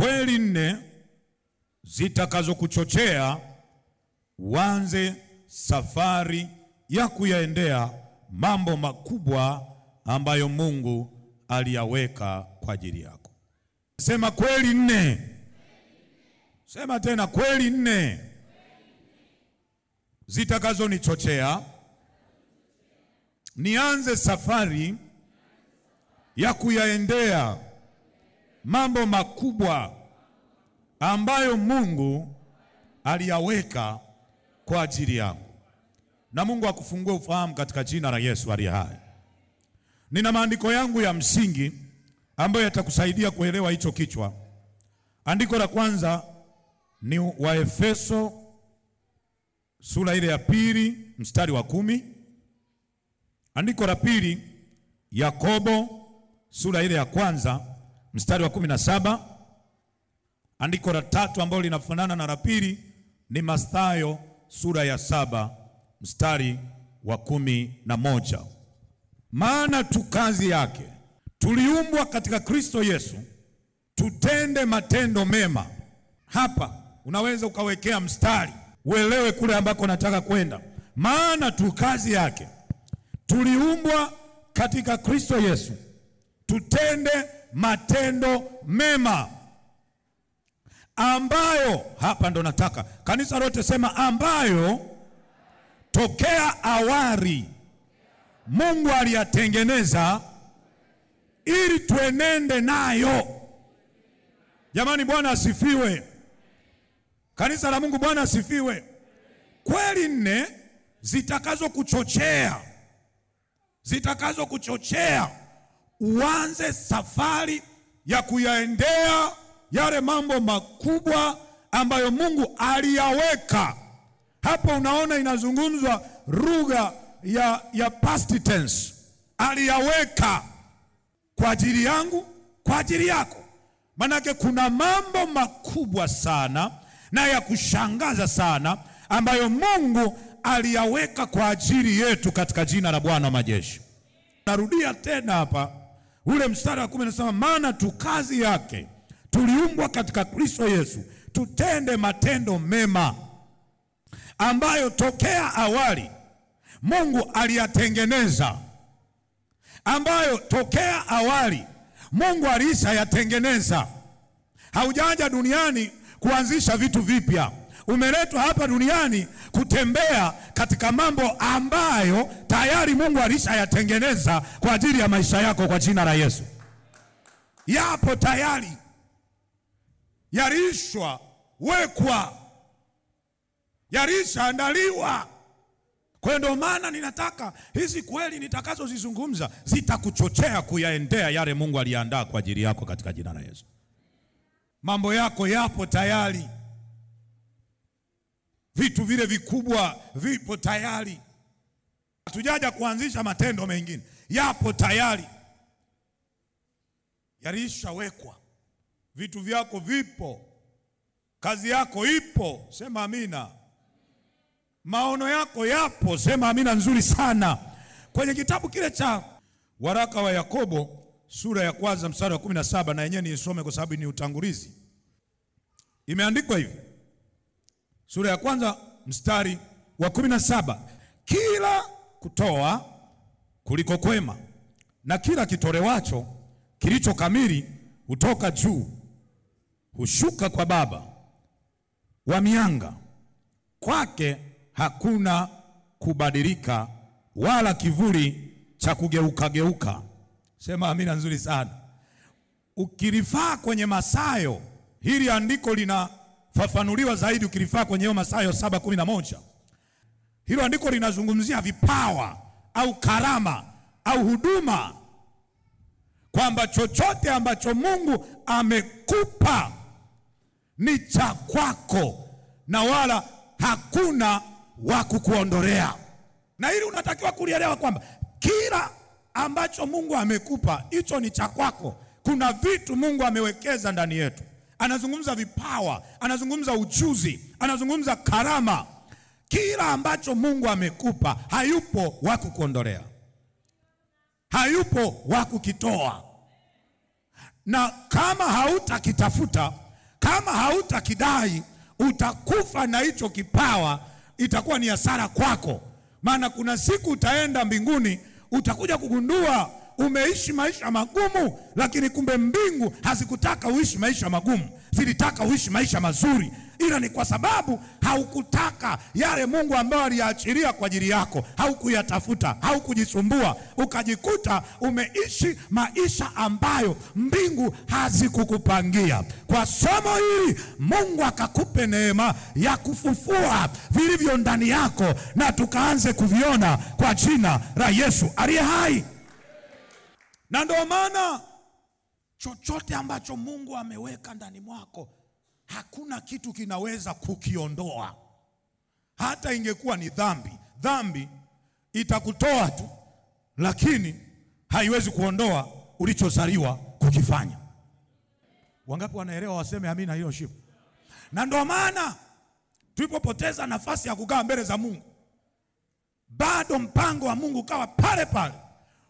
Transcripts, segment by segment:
Kweli nne zitakazokuchochea uanze safari ya kuyaendea mambo makubwa ambayo Mungu aliyaweka kwa ajili yako. Sema kweli nne. Sema tena kweli nne zitakazonichochea nianze safari ya kuyaendea mambo makubwa ambayo Mungu aliyaweka kwa ajili yangu. Na Mungu akufungue ufahamu katika jina la Yesu aliye hai. Nina maandiko yangu ya msingi ambayo yatakusaidia kuelewa hicho kichwa. Andiko la kwanza ni Waefeso sura ile ya 2 mstari wa 10. Andiko la pili Yakobo sura ile ya 1 mstari wa 17. Andiko la tatu ambalo linafanana na la pili ni Mathayo sura ya 7 mstari wa 11. Maana tu kazi yake tuliumbwa katika Kristo Yesu tutende matendo mema. Hapa unaweza ukawekea mstari uelewe kule ambako nataka kwenda. Maana tu kazi yake tuliumbwa katika Kristo Yesu tutende matendo mema, ambayo, hapa ndo nataka kanisa lote sema, ambayo tokea awali Mungu aliyatengeneza ili tuenende nayo. Jamani, Bwana asifiwe. Kanisa la Mungu, Bwana asifiwe. Kweli nne zitakazo kuchochea uanze safari ya kuyaendea yale mambo makubwa ambayo Mungu aliyaweka. Hapo unaona inazungumzwa lugha ya past tense. Aliyaweka kwa ajili yangu, kwa ajili yako. Manake kuna mambo makubwa sana na ya kushangaza sana ambayo Mungu aliyaweka kwa ajili yetu katika jina la Bwana wa majeshi. Narudia tena hapa ule mstari wa 10 unasema, maana tu kazi yake tuliumbwa katika Kristo Yesu tutende matendo mema ambayo tokea awali Mungu aliyatengeneza, ambayo tokea awali Mungu alishayatengeneza. Haujaja duniani kuanzisha vitu vipya. Umeletwa hapa duniani kutembea katika mambo ambayo tayari Mungu alishayatengeneza kwa ajili ya maisha yako kwa jina la Yesu. Yapo tayari, yalishwa wekwa, yalishaandaliwa. Kwa ndio maana ninataka hizi kweli nitakazozizungumza zitakuchochea kuyaendea yale Mungu aliandaa kwa ajili yako katika jina la Yesu. Mambo yako yapo tayari. Vitu vile vikubwa vipo tayari. Hatujaja kuanzisha matendo mengine. Yapo tayari. Yalishawekwa. Vitu vyako vipo. Kazi yako ipo. Sema amina. Maono yako yapo. Sema amina nzuri sana. Kwenye kitabu kile cha waraka wa Yakobo sura ya 1 mstari wa 17, na yenyewe niisome kwa sababu ni utangulizi. Imeandikwa hivi. Sura ya 1 mstari wa 17. Kila kutoa kuliko kwema, na kila kitolewacho kilicho kamili hutoka juu, hushuka kwa Baba wa mianga, kwake hakuna kubadilika wala kivuli cha kugeuka geuka. Sema amina nzuri sana. Ukilifaa kwenye Mathayo, hili andiko linafafanuliwa zaidi ukilifaa kwenye hiyo Mathayo 7:11. Hilo andiko linazungumzia vipawa au karama au huduma, kwamba chochote ambacho Mungu amekupa ni cha kwako na wala hakuna wa kukuondolea. Na hili unatakiwa kulielewa kwamba kila ambacho Mungu amekupa hicho ni cha kwako. Kuna vitu Mungu amewekeza ndani yetu. Anazungumza vipawa, anazungumza ujuzi, anazungumza karama. Kila ambacho Mungu amekupa hayupo wa kukuondolea, hayupo wa kukitoa. Na kama hautakitafuta, Kama hautakidai utakufa na hicho kipawa, itakuwa ni hasara kwako. Maana kuna siku utaenda mbinguni, utakuja kugundua umeishi maisha magumu, lakini kumbe mbingu hazikutaka uishi maisha magumu, zilitaka uishi maisha mazuri. Ila ni kwa sababu haukutaka yale Mungu ambayo aliyaachilia kwa ajili yako, haukuyatafuta, haukujisumbua, ukajikuta umeishi maisha ambayo mbingu hazikukupangia. Kwa somo hili Mungu akakupe neema ya kufufua vilivyo ndani yako, na tukaanze kuviona kwa jina la Yesu aliye hai. Na ndio maana chochote ambacho Mungu ameweka ndani mwako, hakuna kitu kinaweza kukiondoa. Hata ingekuwa ni dhambi, dhambi itakutoa tu, lakini haiwezi kuondoa ulichozaliwa kukifanya. Wangapi wanaelewa waseme amina hiyo shipo? Na ndio maana tulipopoteza nafasi ya kukaa mbele za Mungu, bado mpango wa Mungu kawa pale pale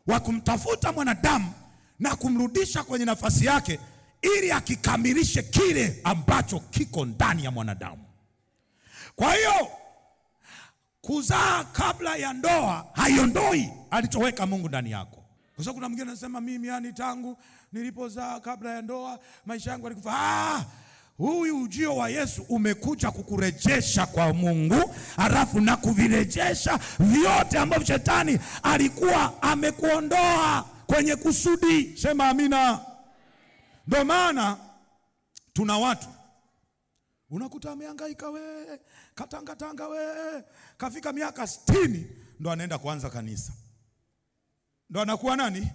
wa kumtafuta mwanadamu na kumrudisha kwenye nafasi yake, ili akikamilishe kile ambacho kiko ndani ya mwanadamu. Kwa hiyo kuzaa kabla ya ndoa haiondoi alichoweka Mungu ndani yako. Kwa sababu kuna mwingine anasema mimi yani tangu nilipozaa kabla ya ndoa maisha yangu yalikufa. Huyu ujio wa Yesu umekuja kukurejesha kwa Mungu, halafu na kuvirejesha vyote ambavyo shetani alikuwa amekuondoa kwenye kusudi. Sema amina. Ndio maana tuna watu unakuta amehangaika we, katanga tanga we, kafika miaka 60 ndo anaenda kuanza kanisa. Ndo anakuwa nani?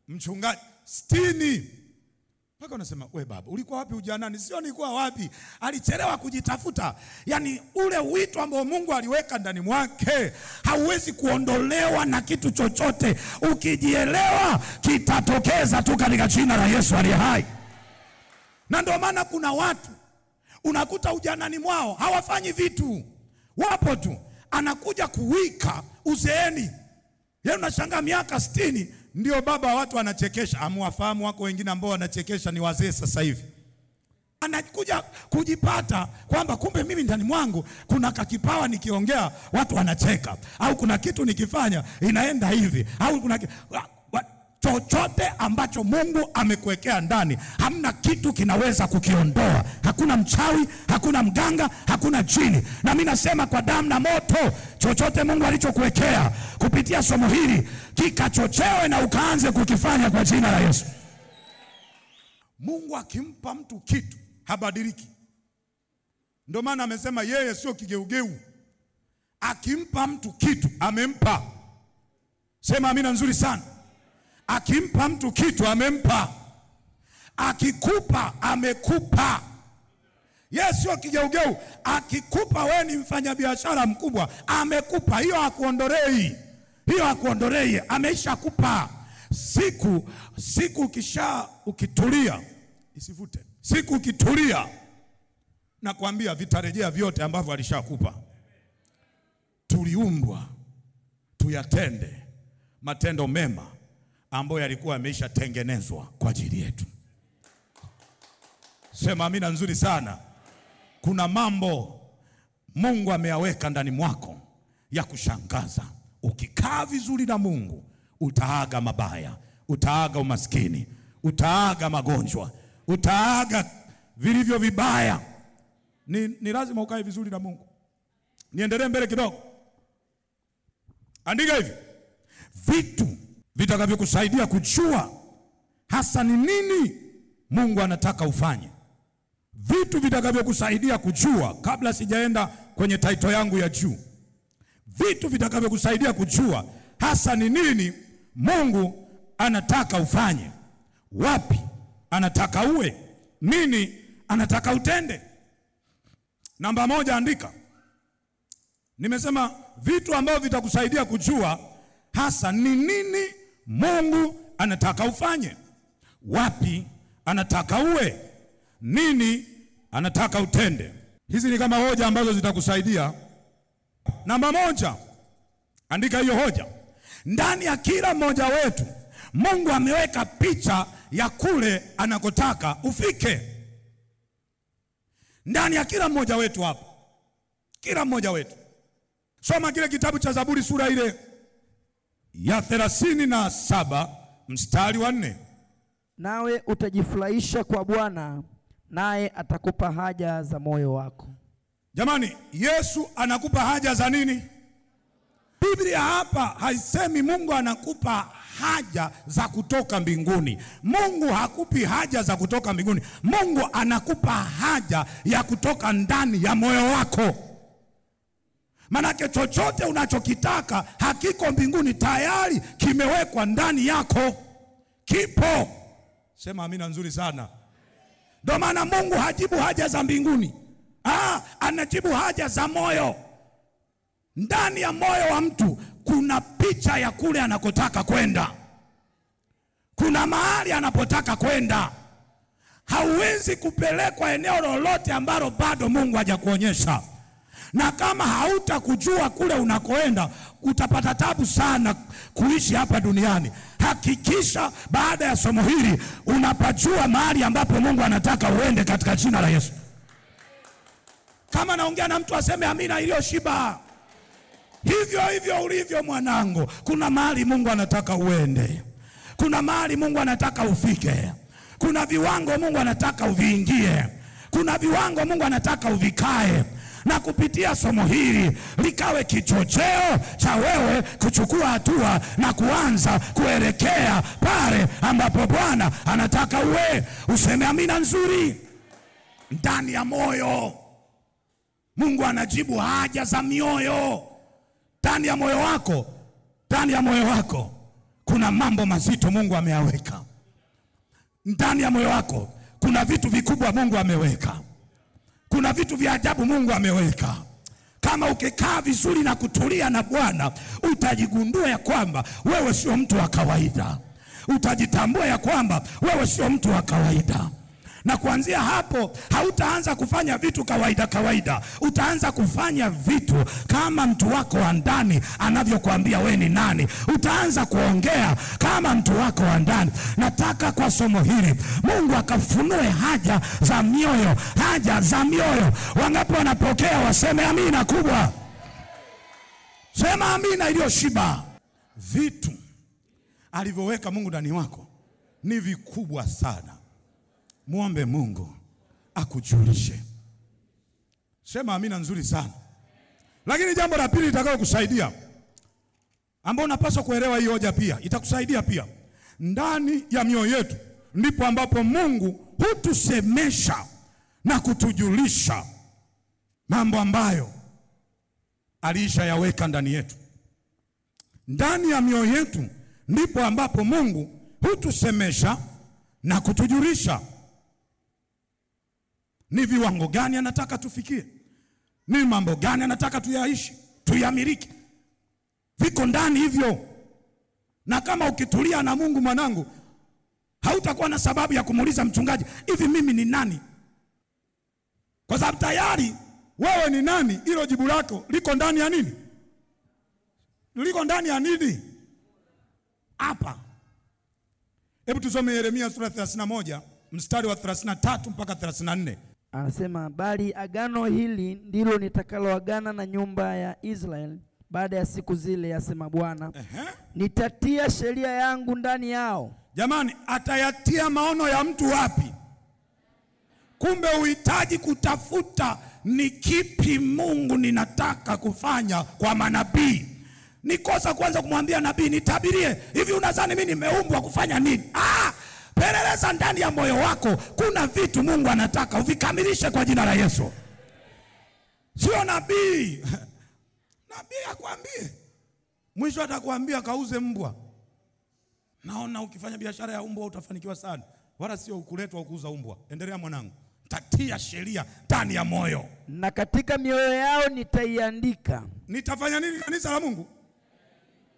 Mchungaji. 60. Paka unasema we baba, ulikuwa wapi ujanani? Sio nilikuwa wapi. Alichelewa kujitafuta. Yani ule wito ambao Mungu aliweka ndani mwake hauwezi kuondolewa na kitu chochote. Ukijielewa kitatokeza tu katika jina la Yesu aliye hai. Na ndio maana kuna watu unakuta ujanani mwao hawafanyi vitu, wapo tu, anakuja kuwika uzeeni. Yeye unashangaa miaka 60 ndio baba watu wanachekesha. Amuwafahamu wako wengine ambao wanachekesha ni wazee sasa hivi. Anakuja kujipata kwamba kumbe mimi ndani mwangu kuna kakipawa, nikiongea watu wanacheka, au kuna kitu nikifanya inaenda hivi, au kuna chochote ambacho Mungu amekuwekea ndani, hamna kitu kinaweza kukiondoa. Hakuna mchawi, hakuna mganga, hakuna jini. Na mimi nasema kwa damu na moto, chochote Mungu alichokuwekea kupitia somo hili kikachochewe na ukaanze kukifanya kwa jina la Yesu. Mungu akimpa mtu kitu habadiliki. Ndio maana amesema yeye sio kigeugeu. Akimpa mtu kitu amempa. Sema amina nzuri sana. Akimpa mtu kitu amempa. Akikupa amekupa. Yeye sio kigeugeu. Akikupa wewe ni mfanyabiashara mkubwa, amekupa. Hiyo hakuondolei. Hiyo hakuondolei, ameishakupa. Siku ukisha ukitulia, isivute. Siku ukitulia, nakwambia vitarejea vyote ambavyo alishakupa. Tuliumbwa tuyatende matendo mema ambayo yalikuwa yameshatengenezwa kwa ajili yetu. Sema amina nzuri sana. Kuna mambo Mungu ameyaweka ndani mwako ya kushangaza. Ukikaa vizuri na Mungu utaaga mabaya, utaaga umaskini, utaaga magonjwa, utaaga vilivyo vibaya. Ni lazima ukae vizuri na Mungu. Niendelee mbele kidogo. Andika hivi vitu vitakavyokusaidia kujua hasa ni nini Mungu anataka ufanye. Vitu vitakavyokusaidia kujua, kabla sijaenda kwenye title yangu ya juu. Vitu vitakavyokusaidia kujua hasa ni nini Mungu anataka ufanye, wapi anataka uwe, nini anataka utende. Namba 1, andika. Nimesema vitu ambavyo vitakusaidia kujua hasa ni nini Mungu anataka ufanye, wapi anataka uwe, nini anataka utende. Hizi ni kama hoja ambazo zitakusaidia. Namba 1, andika hiyo hoja. Ndani ya kila mmoja wetu Mungu ameweka picha ya kule anakotaka ufike. Ndani ya kila mmoja wetu hapa. Kila mmoja wetu. Soma kile kitabu cha Zaburi sura ile ya 37 mstari wa 4. Nawe utajifurahisha kwa Bwana, naye atakupa haja za moyo wako. Jamani, Yesu anakupa haja za nini? Biblia hapa haisemi Mungu anakupa haja za kutoka mbinguni. Mungu hakupi haja za kutoka mbinguni. Mungu anakupa haja ya kutoka ndani ya moyo wako. Manake chochote unachokitaka hakiko mbinguni, tayari kimewekwa ndani yako. Kipo. Sema amina nzuri sana. Ndio maana Mungu hajibu haja za mbinguni. Anajibu haja za moyo. Ndani ya moyo wa mtu kuna picha ya kule anakotaka kwenda. Kuna mahali anapotaka kwenda. Hauwezi kupelekwa eneo lolote ambalo bado Mungu hajakuonyesha. Na kama hautakujua kule unakoenda, utapata tabu sana kuishi hapa duniani. Hakikisha baada ya somo hili unapajua mahali ambapo Mungu anataka uende katika jina la Yesu. Kama naongea na mtu aseme amina iliyoshiba. Hivyo hivyo ulivyo mwanangu, kuna mahali Mungu anataka uende. Kuna mahali Mungu anataka ufike. Kuna viwango Mungu anataka uviingie. Kuna viwango Mungu anataka uvikae. Na kupitia somo hili likawe kichocheo cha wewe kuchukua hatua na kuanza kuelekea pale ambapo Bwana anataka uwe. Useme amina nzuri. Ndani ya moyo Mungu anajibu haja za mioyo. Ndani ya moyo wako, ndani ya moyo wako kuna mambo mazito Mungu ameyaweka. Ndani ya moyo wako kuna vitu vikubwa Mungu ameweka. Kuna vitu vya ajabu Mungu ameweka. Kama ukikaa vizuri na kutulia na Bwana, utajigundua ya kwamba wewe sio mtu wa kawaida. Utajitambua ya kwamba wewe sio mtu wa kawaida. Na kuanzia hapo hautaanza kufanya vitu kawaida kawaida. Utaanza kufanya vitu kama mtu wako wa ndani anavyokuambia we ni nani. Utaanza kuongea kama mtu wako wa ndani. Nataka kwa somo hili Mungu akafunue haja za mioyo, haja za mioyo. Wangapi wanapokea waseme amina kubwa? Sema amina iliyoshiba. Vitu alivyoweka Mungu ndani wako ni vikubwa sana. Muombe Mungu akujulishe. Sema amina nzuri sana. Lakini jambo la pili litakalokusaidia, ambao unapaswa kuelewa hii hoja pia, itakusaidia pia. Ndani ya mioyo yetu ndipo ambapo Mungu hutusemesha na kutujulisha mambo ambayo alishayaweka ndani yetu. Ndani ya mioyo yetu ndipo ambapo Mungu hutusemesha na kutujulisha ni viwango gani anataka tufikie, ni mambo gani anataka tuyaishi, tuyamiliki. Viko ndani hivyo. Na kama ukitulia na Mungu mwanangu, hautakuwa na sababu ya kumuuliza mchungaji, hivi mimi ni nani? Kwa sababu tayari wewe ni nani, hilo jibu lako liko ndani ya nini? Liko ndani ya nini? Hapa. Hebu tusome Yeremia sura 31 mstari wa 33 mpaka 34. Anasema, bali agano hili ndilo nitakaloagana na nyumba ya Israel baada ya siku zile, asema Bwana. Nitatia sheria yangu ndani yao. Jamani, atayatia maono ya mtu wapi? Kumbe uhitaji kutafuta ni kipi Mungu ninataka kufanya kwa manabii. Ni kosa kwanza kumwambia nabii nitabirie, hivi unadhani mimi nimeumbwa kufanya nini? Peleleza ndani ya moyo wako, kuna vitu Mungu anataka uvikamilishe kwa jina la Yesu. Sio nabii. Nabii akwambie, mwisho atakwambia kauze mbwa. Naona ukifanya biashara ya mbwa utafanikiwa sana. Wala sio ukuletwa kuuza mbwa. Endelea mwanangu. Tatia sheria ndani ya moyo. Na katika mioyo yao nitaiandika. Nitafanya nini kanisa la Mungu?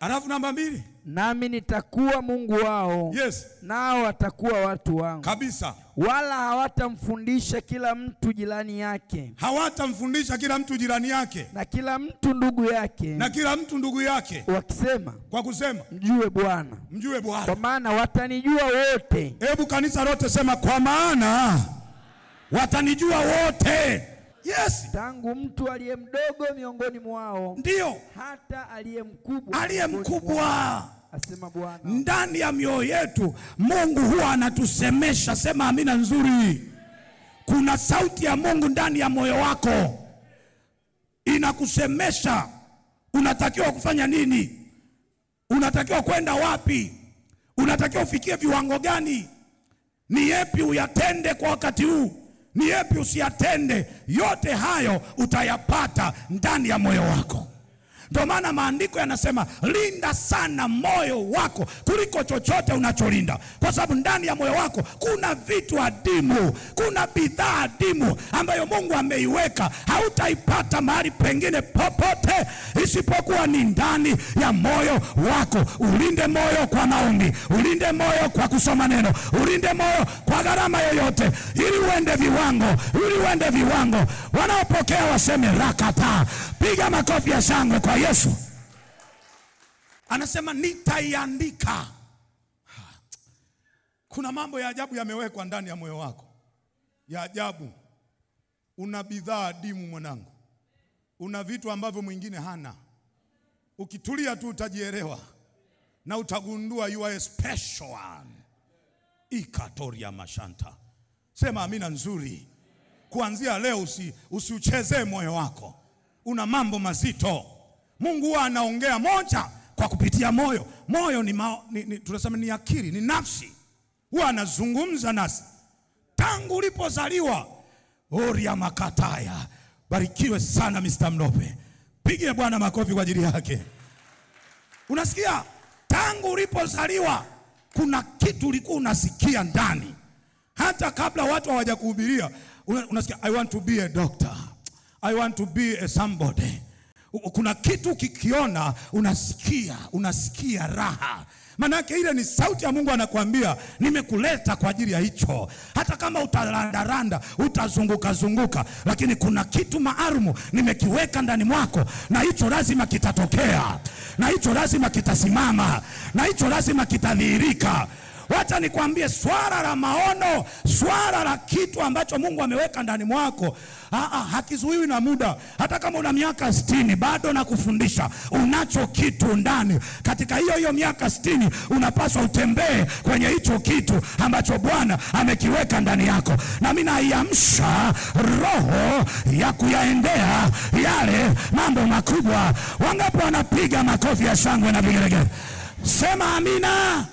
Alafu namba 2. Nami nitakuwa Mungu wao. Yes. Nao watakuwa watu wangu. Kabisa. Wala hawatamfundisha kila mtu jirani yake. Hawatamfundisha kila mtu jirani yake. Na kila mtu ndugu yake. Na kila mtu ndugu yake. Wakisema. Kwa kusema. Mjue Bwana. Mjue Bwana. Kwa maana watanijua wote. Hebu kanisa lote sema, kwa maana Watanijua wote. Yes. Tangu mtu aliye mdogo miongoni mwao, ndio hata aliye mkubwa, aliye mkubwa, asema Bwana. Ndani ya mioyo yetu Mungu huwa anatusemesha. Sema amina nzuri. Kuna sauti ya Mungu ndani ya moyo wako inakusemesha unatakiwa kufanya nini, unatakiwa kwenda wapi, unatakiwa ufikie viwango gani, ni yapi uyatende kwa wakati huu, ni yapi usiyatende. Yote hayo utayapata ndani ya moyo wako. Ndio maana maandiko yanasema linda sana moyo wako kuliko chochote unacholinda, kwa sababu ndani ya moyo wako kuna vitu adimu, kuna bidhaa adimu ambayo Mungu ameiweka. Hautaipata mahali pengine popote isipokuwa ni ndani ya moyo wako. Ulinde moyo kwa maombi, ulinde moyo kwa kusoma neno, ulinde moyo kwa gharama yoyote, ili uende viwango, ili uende viwango. Wanaopokea waseme rakata. Piga makofi ya shangwe kwa Yesu. Anasema nitaiandika. Kuna mambo ya ajabu yamewekwa ndani ya moyo wako, ya ajabu. Una bidhaa adimu mwanangu, una vitu ambavyo mwingine hana. Ukitulia tu utajielewa na utagundua you are a special one. Ikatoria mashanta. Sema amina nzuri. Kuanzia leo usiuchezee moyo wako. Una mambo mazito. Mungu huwa anaongea moja kwa kupitia moyo. Moyo ni tunasema ni akili, ni nafsi. Huwa anazungumza nasi tangu ulipozaliwa. Oria makataya. Barikiwe sana Mr. Mlope. Pigie Bwana makofi kwa ajili yake. Unasikia? Tangu ulipozaliwa kuna kitu ulikuwa unasikia ndani. Hata kabla watu hawajakuhubiria unasikia I want to be a doctor, I want to be a somebody. Kuna kitu kikiona unasikia, unasikia raha. Manake ile ni sauti ya Mungu anakuambia nimekuleta kwa ajili ya hicho. Hata kama utarandaranda, utazunguka zunguka, lakini kuna kitu maalumu nimekiweka ndani mwako, na hicho lazima kitatokea, na hicho lazima kitasimama, na hicho lazima kitadhihirika. Wacha nikwambie, swala la maono, swala la kitu ambacho Mungu ameweka ndani mwako, hakizuiwi na muda. Hata kama una miaka 60 bado nakufundisha unacho kitu ndani. Katika hiyo hiyo miaka 60 unapaswa utembee kwenye hicho kitu ambacho Bwana amekiweka ndani yako. Na mimi naiamsha roho ya kuyaendea yale mambo makubwa. Wangapi wanapiga makofi ya shangwe na vigelegele? Sema amina.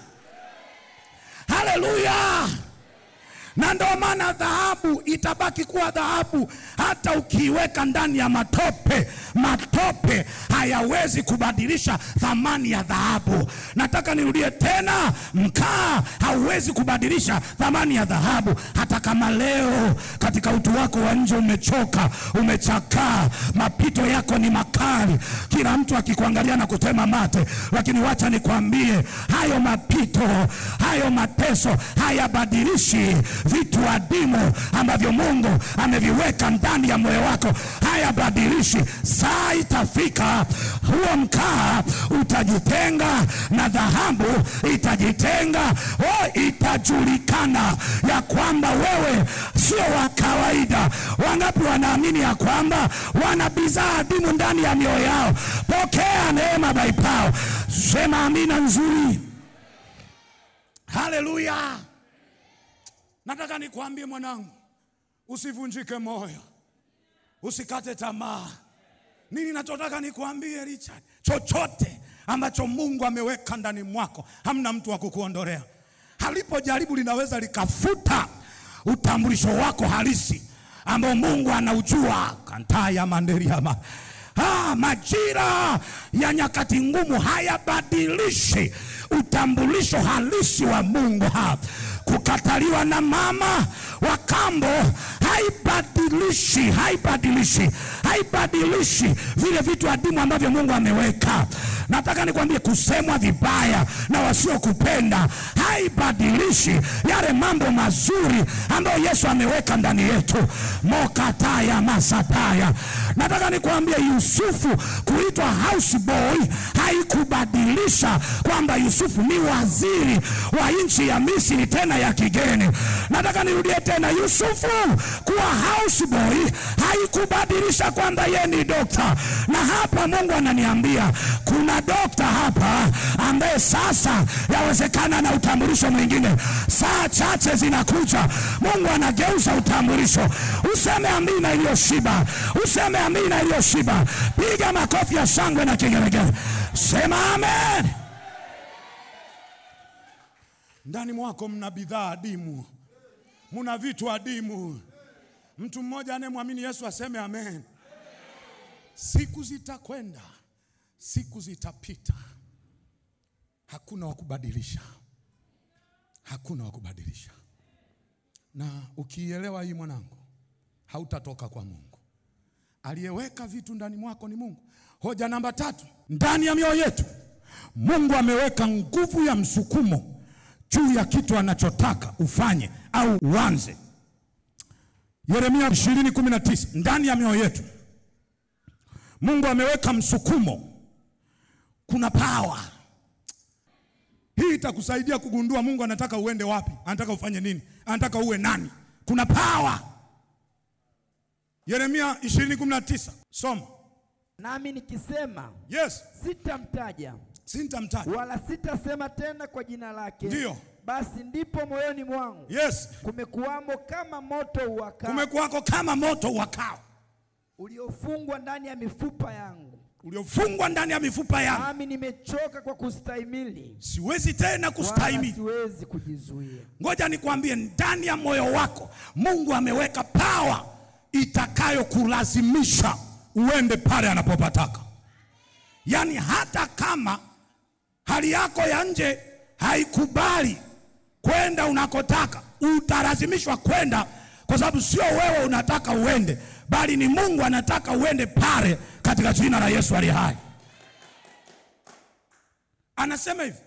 Haleluya. Na ndio maana dhahabu itabaki kuwa dhahabu hata ukiweka ndani ya matope. Matope hayawezi kubadilisha thamani ya dhahabu. Nataka nirudie tena, mkaa hauwezi kubadilisha thamani ya dhahabu. Hata kama leo katika utu wako wa nje umechoka, umechakaa, mapito yako ni makali, kila mtu akikuangalia na kutema mate, lakini wacha nikwambie, hayo mapito, hayo mateso hayabadilishi vitu adimu ambavyo Mungu ameviweka ndani ya moyo wako. Hayabadilishi. Saa itafika huo mkaa utajitenga na dhahabu itajitenga. Itajulikana ya kwamba wewe sio wa kawaida. Wangapi wanaamini ya kwamba wana bidhaa adimu ndani ya mioyo yao? Pokea neema by power. Sema amina nzuri. Haleluya. Nataka nikwambie mwanangu, usivunjike moyo, usikate tamaa. Nini nachotaka nikwambie Richard? Chochote ambacho Mungu ameweka ndani mwako, hamna mtu wa kukuondolea. Halipojaribu linaweza likafuta utambulisho wako halisi ambao Mungu anaujua. Kantaya manderiama. Majira ya nyakati ngumu hayabadilishi utambulisho halisi wa Mungu. Kukataliwa na mama wa kambo haibadilishi Haibadilishi, haibadilishi, haibadilishi vile vitu adimu ambavyo Mungu ameweka. Nataka nikwambie, kusemwa vibaya na wasiokupenda haibadilishi yale mambo mazuri ambayo Yesu ameweka ndani yetu. Mokataya masataya. Nataka nikwambie, Yusufu kuitwa houseboy haikubadilisha kwamba Yusufu ni waziri wa nchi ya Misri, tena ya kigeni. Nataka nirudie tena, Yusufu kuwa houseboy haikubadilisha kwamba yeye ni dokta. Na hapa Mungu ananiambia kuna dokta hapa ambaye sasa yawezekana na utambulisho mwingine. Saa chache zinakuja, Mungu anageuza utambulisho. Useme amina iliyoshiba, useme amina iliyoshiba. Piga makofi ya shangwe na kigelegele, sema amen. Ndani mwako mna bidhaa adimu, mna vitu adimu. Mtu mmoja anayemwamini Yesu aseme amen. Siku zitakwenda, siku zitapita, hakuna wa kubadilisha, hakuna wa kubadilisha. Na ukielewa hii mwanangu, hautatoka kwa Mungu. Aliyeweka vitu ndani mwako ni Mungu. Hoja namba 3, ndani ya mioyo yetu Mungu ameweka nguvu ya msukumo juu ya kitu anachotaka ufanye au uanze. Yeremia 20:19, ndani ya mioyo yetu Mungu ameweka msukumo. Kuna power. Hii itakusaidia kugundua Mungu anataka uende wapi, anataka ufanye nini, anataka uwe nani. Kuna power. Yeremia 20:19, soma. Nami nikisema, yes, sitamtaja, sintamtaja, wala sitasema tena kwa jina lake. Ndio. Basi ndipo moyoni mwangu, yes, kumekuwamo kama moto uwakao, kumekuwako kama moto uwakao, uliofungwa ndani ya mifupa yangu, uliofungwa ndani ya mifupa yangu. Nami nimechoka kwa kustahimili, siwezi tena kustahimili, siwezi kujizuia. Ngoja nikwambie, ndani ya moyo wako Mungu ameweka power itakayokulazimisha uende pale anapopataka. Yani hata kama hali yako ya nje haikubali kwenda unakotaka, utalazimishwa kwenda, kwa sababu sio wewe unataka uende, bali ni Mungu anataka uende pale, katika jina la Yesu aliye hai. Anasema hivi,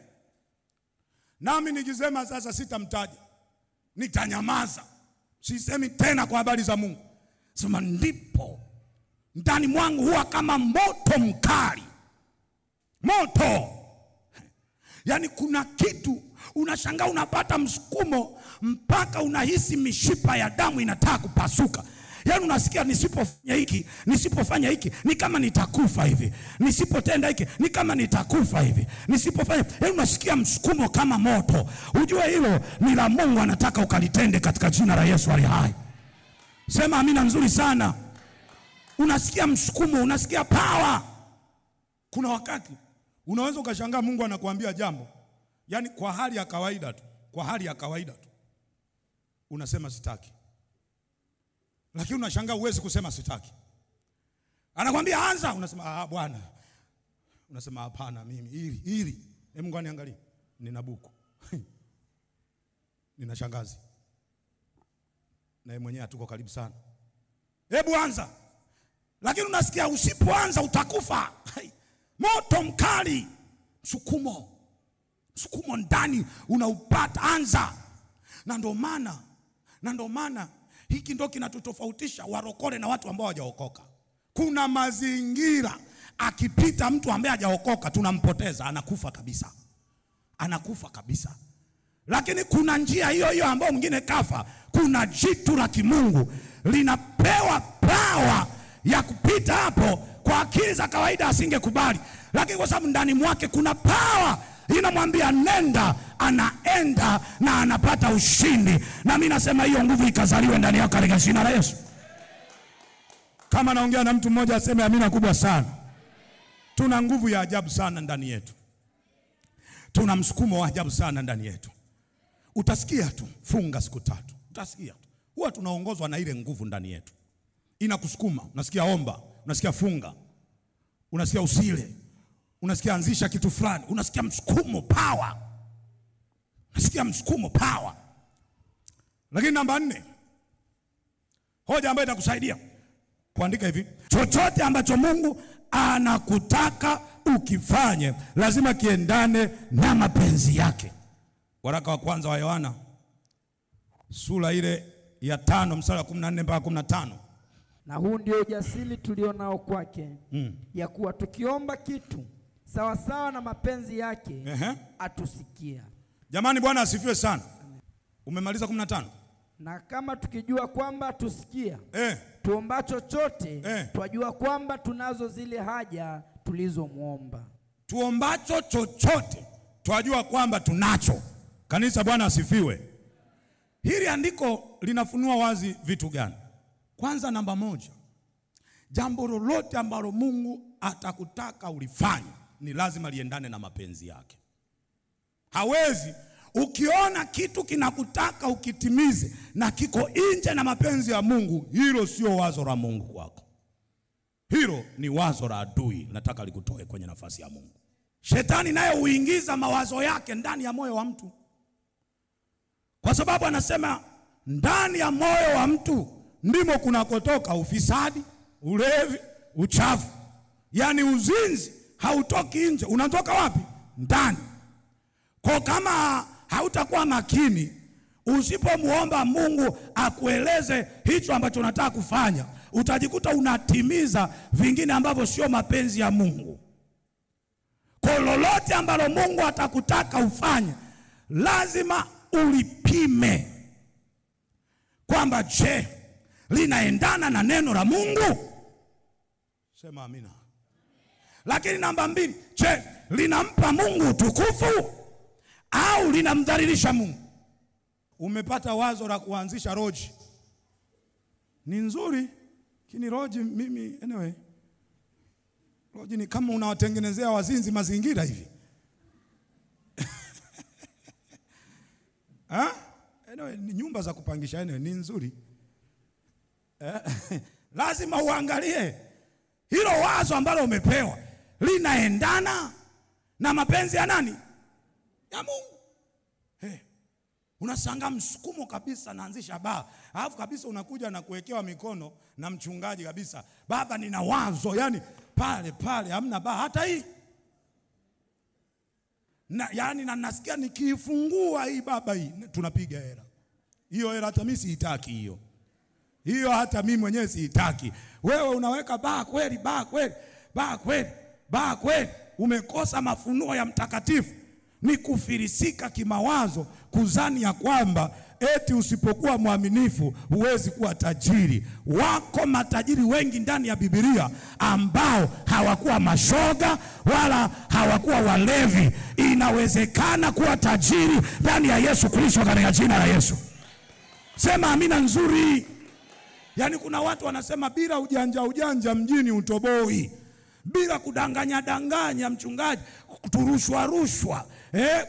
nami nikisema sasa sitamtaja, nitanyamaza, sisemi tena kwa habari za Mungu. Sema ndipo ndani mwangu huwa kama moto mkali. Moto. Yani kuna kitu unashangaa, unapata msukumo mpaka unahisi mishipa ya damu inataka kupasuka. Yani unasikia nisipofanya hiki, nisipofanya hiki ni kama nitakufa hivi, nisipotenda hiki ni kama nitakufa hivi, nisipofanya. Yani unasikia msukumo kama moto. Ujue hilo ni la Mungu, anataka ukalitende katika jina la Yesu aliye hai. Sema amina nzuri sana. Unasikia msukumo, unasikia power. Kuna wakati unaweza ukashangaa Mungu anakuambia jambo, yani kwa hali ya kawaida tu, kwa hali ya kawaida tu unasema sitaki. Lakini unashangaa huwezi kusema sitaki. Anakuambia anza, unasema ah bwana. Unasema hapana mimi hili. Hebu Mungu aniangalie. Nina buku. Nina shangazi. Na yeye mwenyewe hatuko karibu sana. Hebu anza. Lakini unasikia usipoanza utakufa. Moto mkali, msukumo. Msukumo ndani unaupata, anza. Na ndio maana hiki ndio kinatutofautisha warokole na watu ambao hawajaokoka. Kuna mazingira akipita mtu ambaye hajaokoka tunampoteza, anakufa kabisa. Anakufa kabisa. Lakini kuna njia hiyo hiyo ambayo mwingine kafa, kuna jitu la kimungu linapewa power ya kupita hapo. Kwa akili za kawaida asingekubali, lakini kwa sababu ndani mwake kuna power inamwambia nenda, anaenda na anapata ushindi. Na mimi nasema hiyo nguvu ikazaliwe ndani yako katika jina la Yesu. Kama naongea na mtu mmoja aseme amina kubwa sana. Tuna nguvu ya ajabu sana ndani yetu. Tuna msukumo wa ajabu sana ndani yetu. Utasikia tu funga siku 3. Utasikia tu. Huwa tunaongozwa na ile nguvu ndani yetu. Inakusukuma. Unasikia omba, unasikia funga, unasikia usile, unasikia anzisha kitu fulani, unasikia msukumo power. Unasikia msukumo power. Lakini namba 4, Hoja ambayo itakusaidia kuandika hivi: chochote ambacho Mungu anakutaka ukifanye lazima kiendane na mapenzi yake. Waraka wa kwanza wa Yohana sura ile ya 5 mstari wa 14 mpaka 15. Na huu ndio ujasiri tulionao kwake, ya kuwa tukiomba kitu sawa sawa na mapenzi yake, atusikia. Jamani, Bwana asifiwe sana. Umemaliza 15? Na kama tukijua kwamba atusikia, tuomba chochote, twajua kwamba tunazo zile haja tulizomuomba. Tuombacho chochote twajua kwamba tunacho. Kanisa, Bwana asifiwe. Hili andiko linafunua wazi vitu gani? Kwanza, namba 1, jambo lolote ambalo Mungu atakutaka ulifanye ni lazima liendane na mapenzi yake. Hawezi, ukiona kitu kinakutaka ukitimize na kiko nje na mapenzi ya Mungu, hilo sio wazo la Mungu kwako. Hilo ni wazo la adui, nataka likutoe kwenye nafasi ya Mungu. Shetani naye huingiza mawazo yake ndani ya moyo wa mtu, kwa sababu anasema ndani ya moyo wa mtu ndimo kunakotoka ufisadi, ulevi, uchafu. Yaani uzinzi hautoki nje, unatoka wapi? Ndani. Kwa kama hautakuwa makini, usipomuomba Mungu akueleze hicho ambacho unataka kufanya, utajikuta unatimiza vingine ambavyo sio mapenzi ya Mungu. Kwa lolote ambalo Mungu atakutaka ufanye, lazima ulipime kwamba je, linaendana na neno la Mungu? Sema amina. Lakini namba 2, je, linampa Mungu utukufu au linamdhalilisha Mungu? Umepata wazo la kuanzisha roji, ni nzuri, lakini roji mimi anyway, roji ni kama unawatengenezea wazinzi mazingira hivi. Ha? Anyway, ni nyumba za kupangisha, anyway, ni nzuri. Lazima uangalie hilo wazo ambalo umepewa linaendana na mapenzi ya nani? Ya Mungu. Hey, unashangaa msukumo kabisa, naanzisha baa, alafu kabisa unakuja na kuwekewa mikono na mchungaji kabisa, baba nina wazo, yani pale pale hamna baa hata hii. Na yani na nasikia nikiifungua hii baba hii tunapiga hela. Hiyo hela hata mimi siitaki hiyo. Hiyo hata mimi mwenyewe siitaki. Wewe unaweka baa kweli, baa kweli, baa kweli, baa kweli. Umekosa mafunuo ya mtakatifu. Ni kufilisika kimawazo, kuzani ya kwamba eti usipokuwa mwaminifu huwezi kuwa tajiri. Wako matajiri wengi ndani ya Biblia ambao hawakuwa mashoga wala hawakuwa walevi. Inawezekana kuwa tajiri ndani ya Yesu Kristo, katika jina la Yesu. Sema amina nzuri. Yaani kuna watu wanasema bila ujanja ujanja mjini utoboi, bila kudanganya danganya mchungaji, kuturushwa rushwa,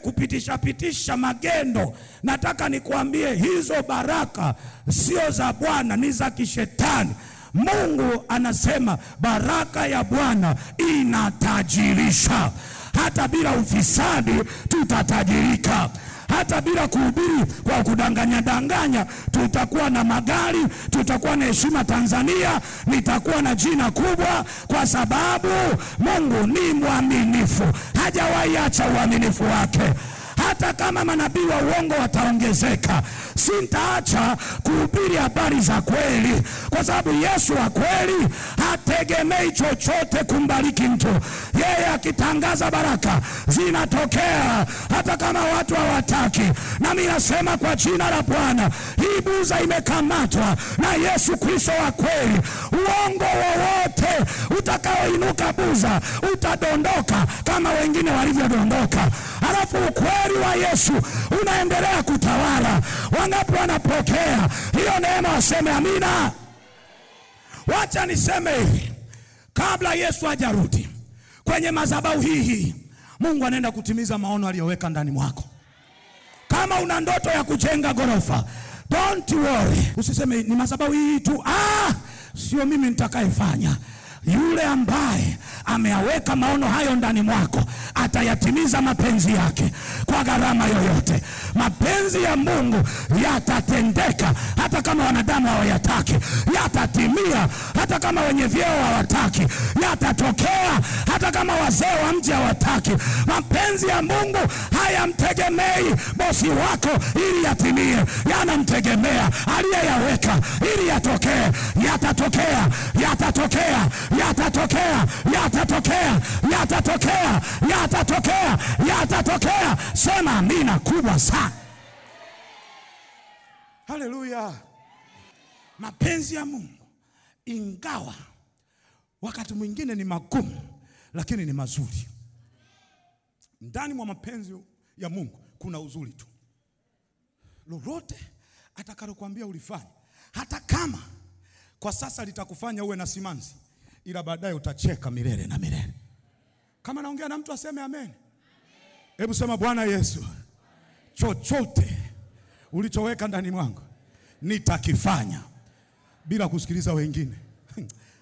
kupitisha pitisha magendo. Nataka nikuambie hizo baraka sio za Bwana, ni za kishetani. Mungu anasema baraka ya Bwana inatajirisha. Hata bila ufisadi tutatajirika. Hata bila kuhubiri kwa kudanganya danganya tutakuwa na magari, tutakuwa na heshima Tanzania, nitakuwa na jina kubwa, kwa sababu Mungu ni mwaminifu. Hajawahi acha uaminifu wake. Hata kama manabii wa uongo wataongezeka, sintaacha kuhubiri habari za kweli, kwa sababu Yesu wa kweli hategemei chochote kumbariki mtu. Yeye akitangaza baraka zinatokea hata kama watu hawataki. Na mimi nasema kwa jina la Bwana, hii Buza imekamatwa na Yesu Kristo wa kweli. Uongo wowote utakaoinuka Buza utadondoka kama wengine walivyodondoka. Halafu ukweli wa Yesu unaendelea kutawala. Wangapi wanapokea hiyo neema waseme amina? Wacha niseme hivi, kabla Yesu hajarudi kwenye madhabahu hii, Mungu anaenda kutimiza maono aliyoweka ndani mwako. Kama una ndoto ya kujenga gorofa, don't worry. Usiseme ni madhabahu hii tu, sio mimi nitakayefanya. Yule ambaye ameyaweka maono hayo ndani mwako atayatimiza mapenzi yake kwa gharama yoyote. Mapenzi ya Mungu yatatendeka hata kama wanadamu hawayataki, yatatimia hata kama wenye vyeo hawataki, yatatokea hata kama wazee wa mji hawataki. Mapenzi ya Mungu hayamtegemei bosi wako ili yatimie, yanamtegemea aliyeyaweka ili yatokee. Yatatokea, yatatokea, yatatokea, yatatokea, yatatokea, yatatokea, yatatokea. Sema amina kubwa sana. Haleluya. Mapenzi ya Mungu ingawa wakati mwingine ni magumu, lakini ni mazuri. Ndani mwa mapenzi ya Mungu kuna uzuri tu. Lolote atakalokuambia ulifanye, hata kama kwa sasa litakufanya uwe na simanzi, ila baadaye utacheka milele na milele. Kama naongea na mtu aseme amen. Hebu sema Bwana Yesu, chochote ulichoweka ndani mwangu nitakifanya bila kusikiliza wengine.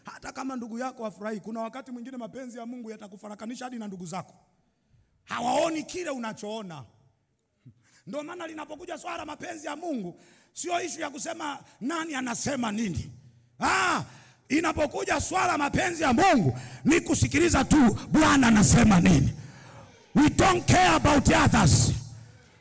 Hata kama ndugu yako hafurahi, kuna wakati mwingine mapenzi ya Mungu yatakufarakanisha hadi na ndugu zako. Hawaoni kile unachoona. Ndio maana linapokuja swala mapenzi ya Mungu, sio issue ya kusema nani anasema nini. Inapokuja swala mapenzi ya Mungu ni kusikiliza tu Bwana anasema nini. We don't care about others.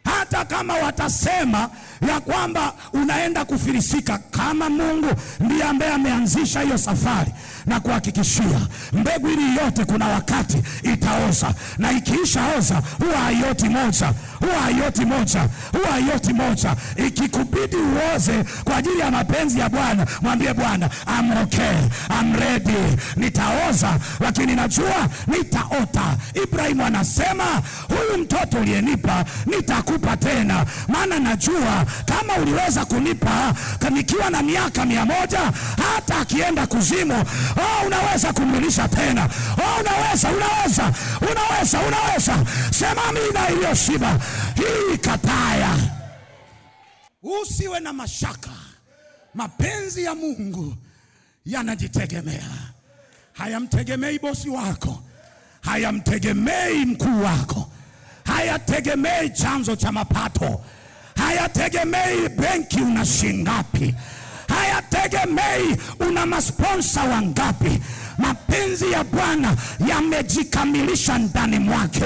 Hata kama watasema ya kwamba unaenda kufilisika, kama Mungu ndiye ambaye ameanzisha hiyo safari na kuhakikishia mbegu ili yote kuna wakati itaoza, na ikiishaoza huwa haioti moja, huwa haioti moja, huwa haioti moja. Ikikubidi uoze kwa ajili ya mapenzi ya Bwana, mwambie Bwana, I'm okay, I'm ready, nitaoza lakini najua nitaota. Ibrahimu anasema huyu mtoto uliyenipa nitakupa tena, maana najua kama uliweza kunipa nikiwa na miaka 100, hata akienda kuzimu, unaweza kumrudisha tena. Unaweza, unaweza, unaweza, unaweza. Sema amina iliyoshiba. Hii kataya. Usiwe na mashaka. Mapenzi ya Mungu yanajitegemea. Hayamtegemei bosi wako, hayamtegemei mkuu wako, hayategemei chanzo cha mapato, hayategemei benki una shingapi, hayategemei una masponsa wangapi. Mapenzi ya Bwana yamejikamilisha ndani mwake,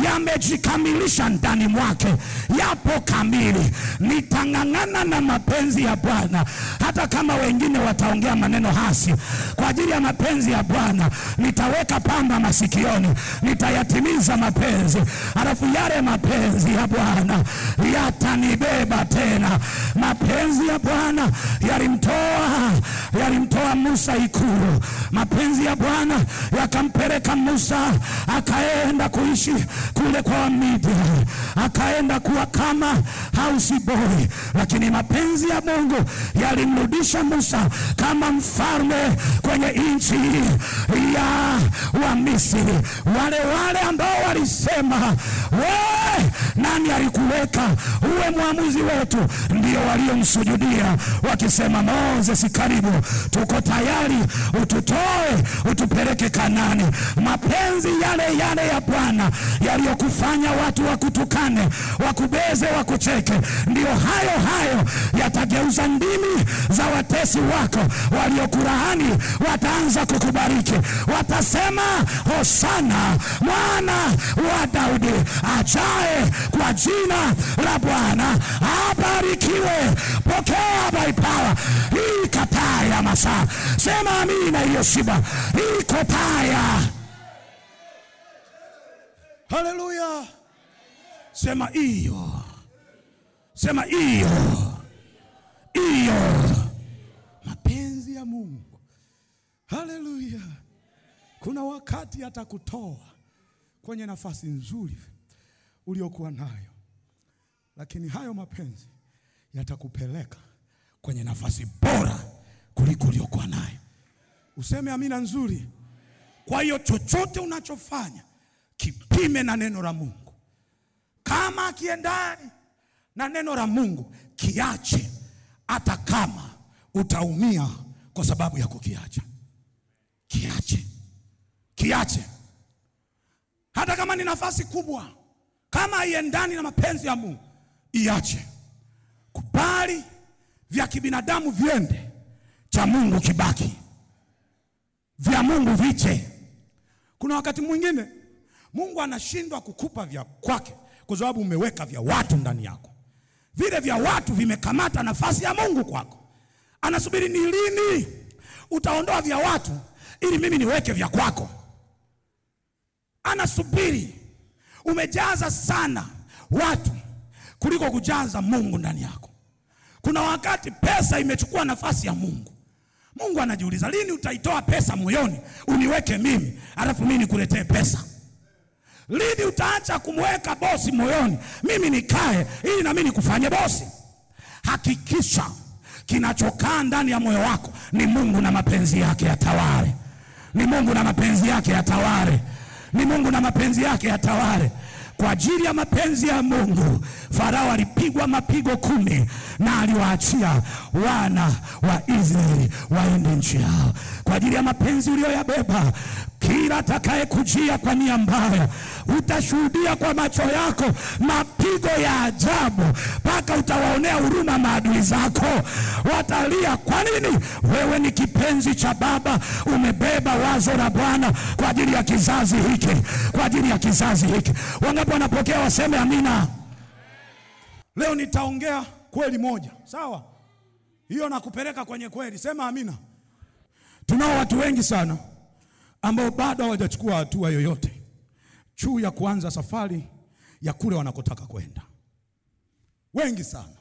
yamejikamilisha ndani mwake, yapo kamili. Nitang'ang'ana na mapenzi ya Bwana hata kama wengine wataongea maneno hasi. Kwa ajili ya mapenzi ya Bwana nitaweka pamba masikioni, nitayatimiza mapenzi. Alafu yale mapenzi ya Bwana yatanibeba tena. Mapenzi ya Bwana yalimtoa Musa ikulu. Mapenzi ya Bwana yakampeleka Musa akaenda kuishi kule kwa Midian, akaenda kuwa kama house boy. Lakini mapenzi ya Mungu yalimrudisha Musa kama mfalme kwenye nchi ya Wamisri. Wale wale ambao walisema, we nani alikuweka uwe muamuzi wetu, ndio waliomsujudia wakisema, Moses karibu, tuko tayari, ututoe utupeleke Kanani. Mapenzi yale yale ya Bwana yaliyokufanya watu wakutukane, wakubeze, wakucheke, ndio hayo hayo yatageuza ndimi za watesi wako. Waliokulaani wataanza kukubariki, watasema Hosana mwana wa Daudi ajaye kwa jina la Bwana abarikiwe. Pokea by power hii kataya masaa. Sema amina iliyoshiba. Hii kotaya. Haleluya. Sema iyo. Sema iyo. Iyo. Mapenzi ya Mungu. Haleluya. Kuna wakati atakutoa kwenye nafasi nzuri uliokuwa nayo, lakini hayo mapenzi yatakupeleka kwenye nafasi bora kuliko uliokuwa nayo. Useme amina nzuri. Kwa hiyo chochote unachofanya kipime na neno la Mungu. Kama kiendani na neno la Mungu, kiache, hata kama utaumia kwa sababu ya kukiacha. Kiache. Kiache. Hata kama ni nafasi kubwa, kama haiendani na mapenzi ya Mungu, iache. Kubali vya kibinadamu viende, cha Mungu kibaki. Vya Mungu viche. Kuna wakati mwingine Mungu anashindwa kukupa vya kwake kwa sababu umeweka vya watu ndani yako. Vile vya watu vimekamata nafasi ya Mungu kwako. Anasubiri ni lini utaondoa vya watu ili mimi niweke vya kwako. Anasubiri. Umejaza sana watu kuliko kujaza Mungu ndani yako. Kuna wakati pesa imechukua nafasi ya Mungu. Mungu anajiuliza, lini utaitoa pesa moyoni uniweke mimi, alafu mimi nikuletee pesa? Lini utaacha kumweka bosi moyoni, mimi nikae ili na mimi nikufanye bosi? Hakikisha kinachokaa ndani ya moyo wako ni Mungu na mapenzi yake yatawale. Ni Mungu na mapenzi yake yatawale. Ni Mungu na mapenzi yake yatawale. Kwa ajili ya mapenzi ya Mungu, Farao alipigwa mapigo 10 na aliwaachia wana wa Israeli waende nchi yao. Kwa ajili ya mapenzi uliyoyabeba, kila atakayekujia kwa nia mbaya, utashuhudia kwa macho yako mapigo ya ajabu, mpaka utawaonea huruma maadui zako. Watalia, kwa nini? Wewe ni kipenzi cha Baba, umebeba wazo la Bwana kwa ajili ya kizazi hiki, kwa ajili ya kizazi hiki. Wangapi wanapokea waseme amina? Leo nitaongea kweli moja, sawa? Hiyo nakupeleka kwenye kweli, sema amina. Tunao watu wengi sana ambao bado hawajachukua hatua yoyote juu ya kuanza safari ya kule wanakotaka kwenda. Wengi sana.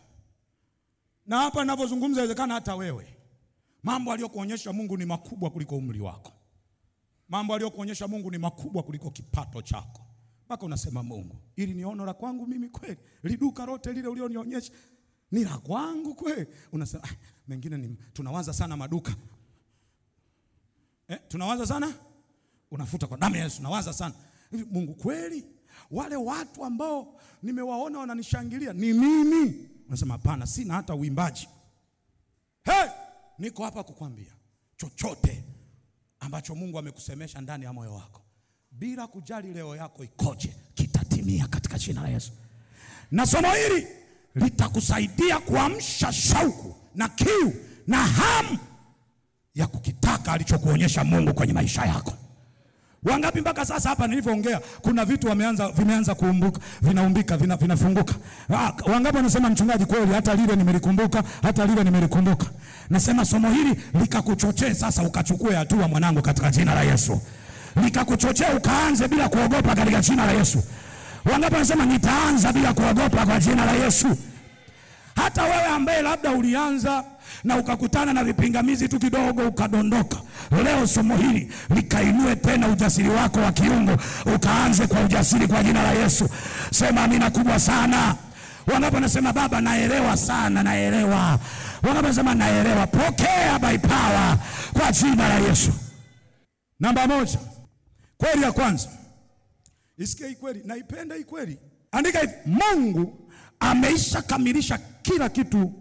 Na hapa ninapozungumza inawezekana hata wewe. Mambo aliyokuonyesha Mungu ni makubwa kuliko umri wako. Mambo aliyokuonyesha Mungu ni makubwa kuliko kipato chako. Mpaka unasema, Mungu, ili ni ono la kwangu mimi kweli? Liduka lote lile ulionionyesha ni la kwangu kweli? Unasema, mengine ni tunawaza sana maduka. Tunawaza sana? Unafuta kwa damu ya Yesu, nawaza sana. Hivi Mungu kweli? Wale watu ambao nimewaona wananishangilia ni mimi? Unasema hapana, sina hata uimbaji. Hey, niko hapa kukwambia chochote ambacho Mungu amekusemesha ndani ya moyo wako, bila kujali leo yako ikoje, kitatimia katika jina la Yesu. Na somo hili litakusaidia kuamsha shauku na kiu na hamu ya kukitaka alichokuonyesha Mungu kwenye maisha yako. Wangapi mpaka sasa hapa nilivyoongea kuna vitu vimeanza kuumbuka, vinaumbika, vinafunguka. Wangapi wanasema mchungaji, kweli hata lile nimelikumbuka, hata lile nimelikumbuka. Nasema somo hili likakuchochee sasa ukachukue hatua mwanangu katika jina la Yesu. Likakuchochea ukaanze bila kuogopa katika jina la Yesu. Wangapi wanasema nitaanza bila kuogopa kwa jina la Yesu? Hata wewe ambaye labda ulianza na ukakutana na vipingamizi tu kidogo ukadondoka, leo somo hili likainue tena ujasiri wako wa kiungo, ukaanze kwa ujasiri kwa jina la Yesu. Sema amina kubwa sana. Wangapi wanasema baba naelewa sana, naelewa? Wangapi wanasema naelewa? Pokea by power kwa jina la Yesu. Namba 1, kweli ya kwanza. Isikie hii kweli, naipenda hii kweli. Andika hivi: Mungu ameisha kamilisha kila kitu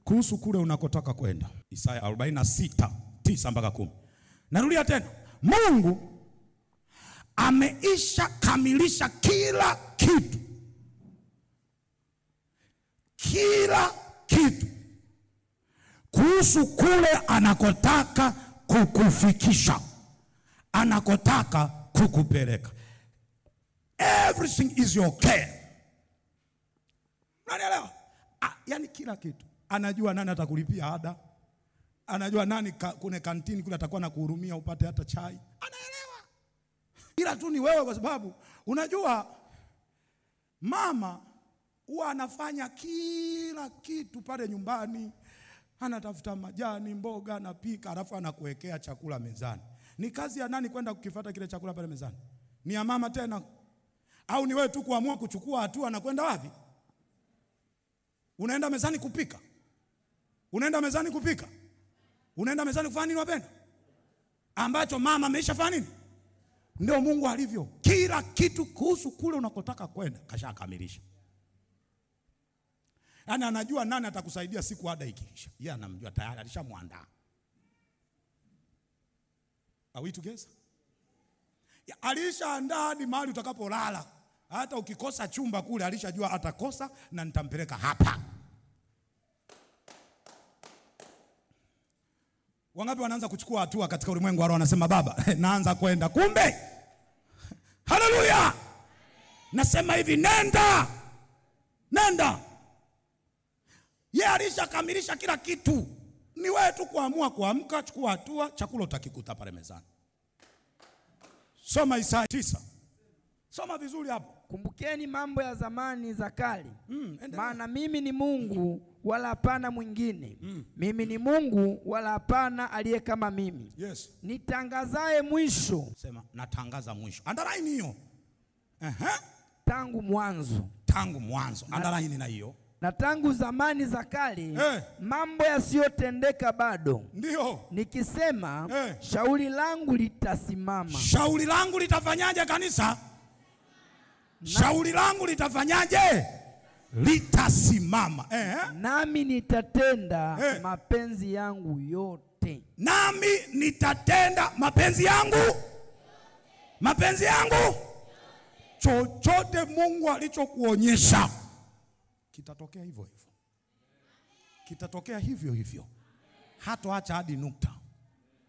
kuhusu kule unakotaka kwenda. Isaya 46:9-10. Narudia tena, Mungu ameisha kamilisha kila kitu. Kila kitu kuhusu kule anakotaka kukufikisha, anakotaka kukupeleka. Everything is your care. Unanielewa? Yani kila kitu. Anajua nani atakulipia ada. Anajua nani kune kantini kule atakuwa anakuhurumia upate hata chai. Anaelewa. Ila tu ni wewe, kwa sababu unajua mama huwa anafanya kila kitu pale nyumbani. Anatafuta majani, mboga, anapika, alafu anakuwekea chakula mezani. Ni kazi ya nani kwenda kukifuata kile chakula pale mezani? Ni ya mama tena? Au ni wewe tu kuamua kuchukua hatua na kwenda wapi? Unaenda mezani kupika. Unaenda mezani kupika. Unaenda mezani kufanya nini wapendwa? Ambacho mama ameishafanya nini? Ndio Mungu alivyo. Kila kitu kuhusu kule unakotaka kwenda kashakamilisha. Yaani anajua nani atakusaidia siku ada ikiisha. Yeye anamjua tayari, alishamwandaa. Are we together? Alishaandaa hadi mahali utakapolala. Hata ukikosa chumba kule alishajua atakosa na nitampeleka hapa. Wangapi wanaanza kuchukua hatua katika ulimwengu wa roho, wanasema baba, naanza kwenda. Kumbe. Haleluya. Nasema hivi, nenda. Nenda. Yeye alishakamilisha kila kitu. Ni wewe tu kuamua kuamka, chukua hatua, chakula utakikuta pale mezani. Soma Isaya 9. Soma vizuri hapo. Kumbukeni mambo ya zamani za kale. Maana mimi ni Mungu wala hapana mwingine. Mimi ni Mungu wala hapana aliye kama mimi. Yes. Nitangazaye mwisho. Sema natangaza mwisho. Underline hiyo. Tangu mwanzo. Tangu mwanzo. Underline na hiyo. Na tangu zamani za kale, mambo yasiyotendeka bado. Ndio. Nikisema, shauri langu litasimama. Shauri langu litafanyaje kanisa? Shauri langu litafanyaje? Litasimama. Nami nitatenda mapenzi yangu yote. Nami nitatenda mapenzi yangu. Mapenzi yangu. Chochote Mungu alichokuonyesha kitatokea hivyo hivyo. Kitatokea hivyo hivyo. Hatoacha hadi nukta.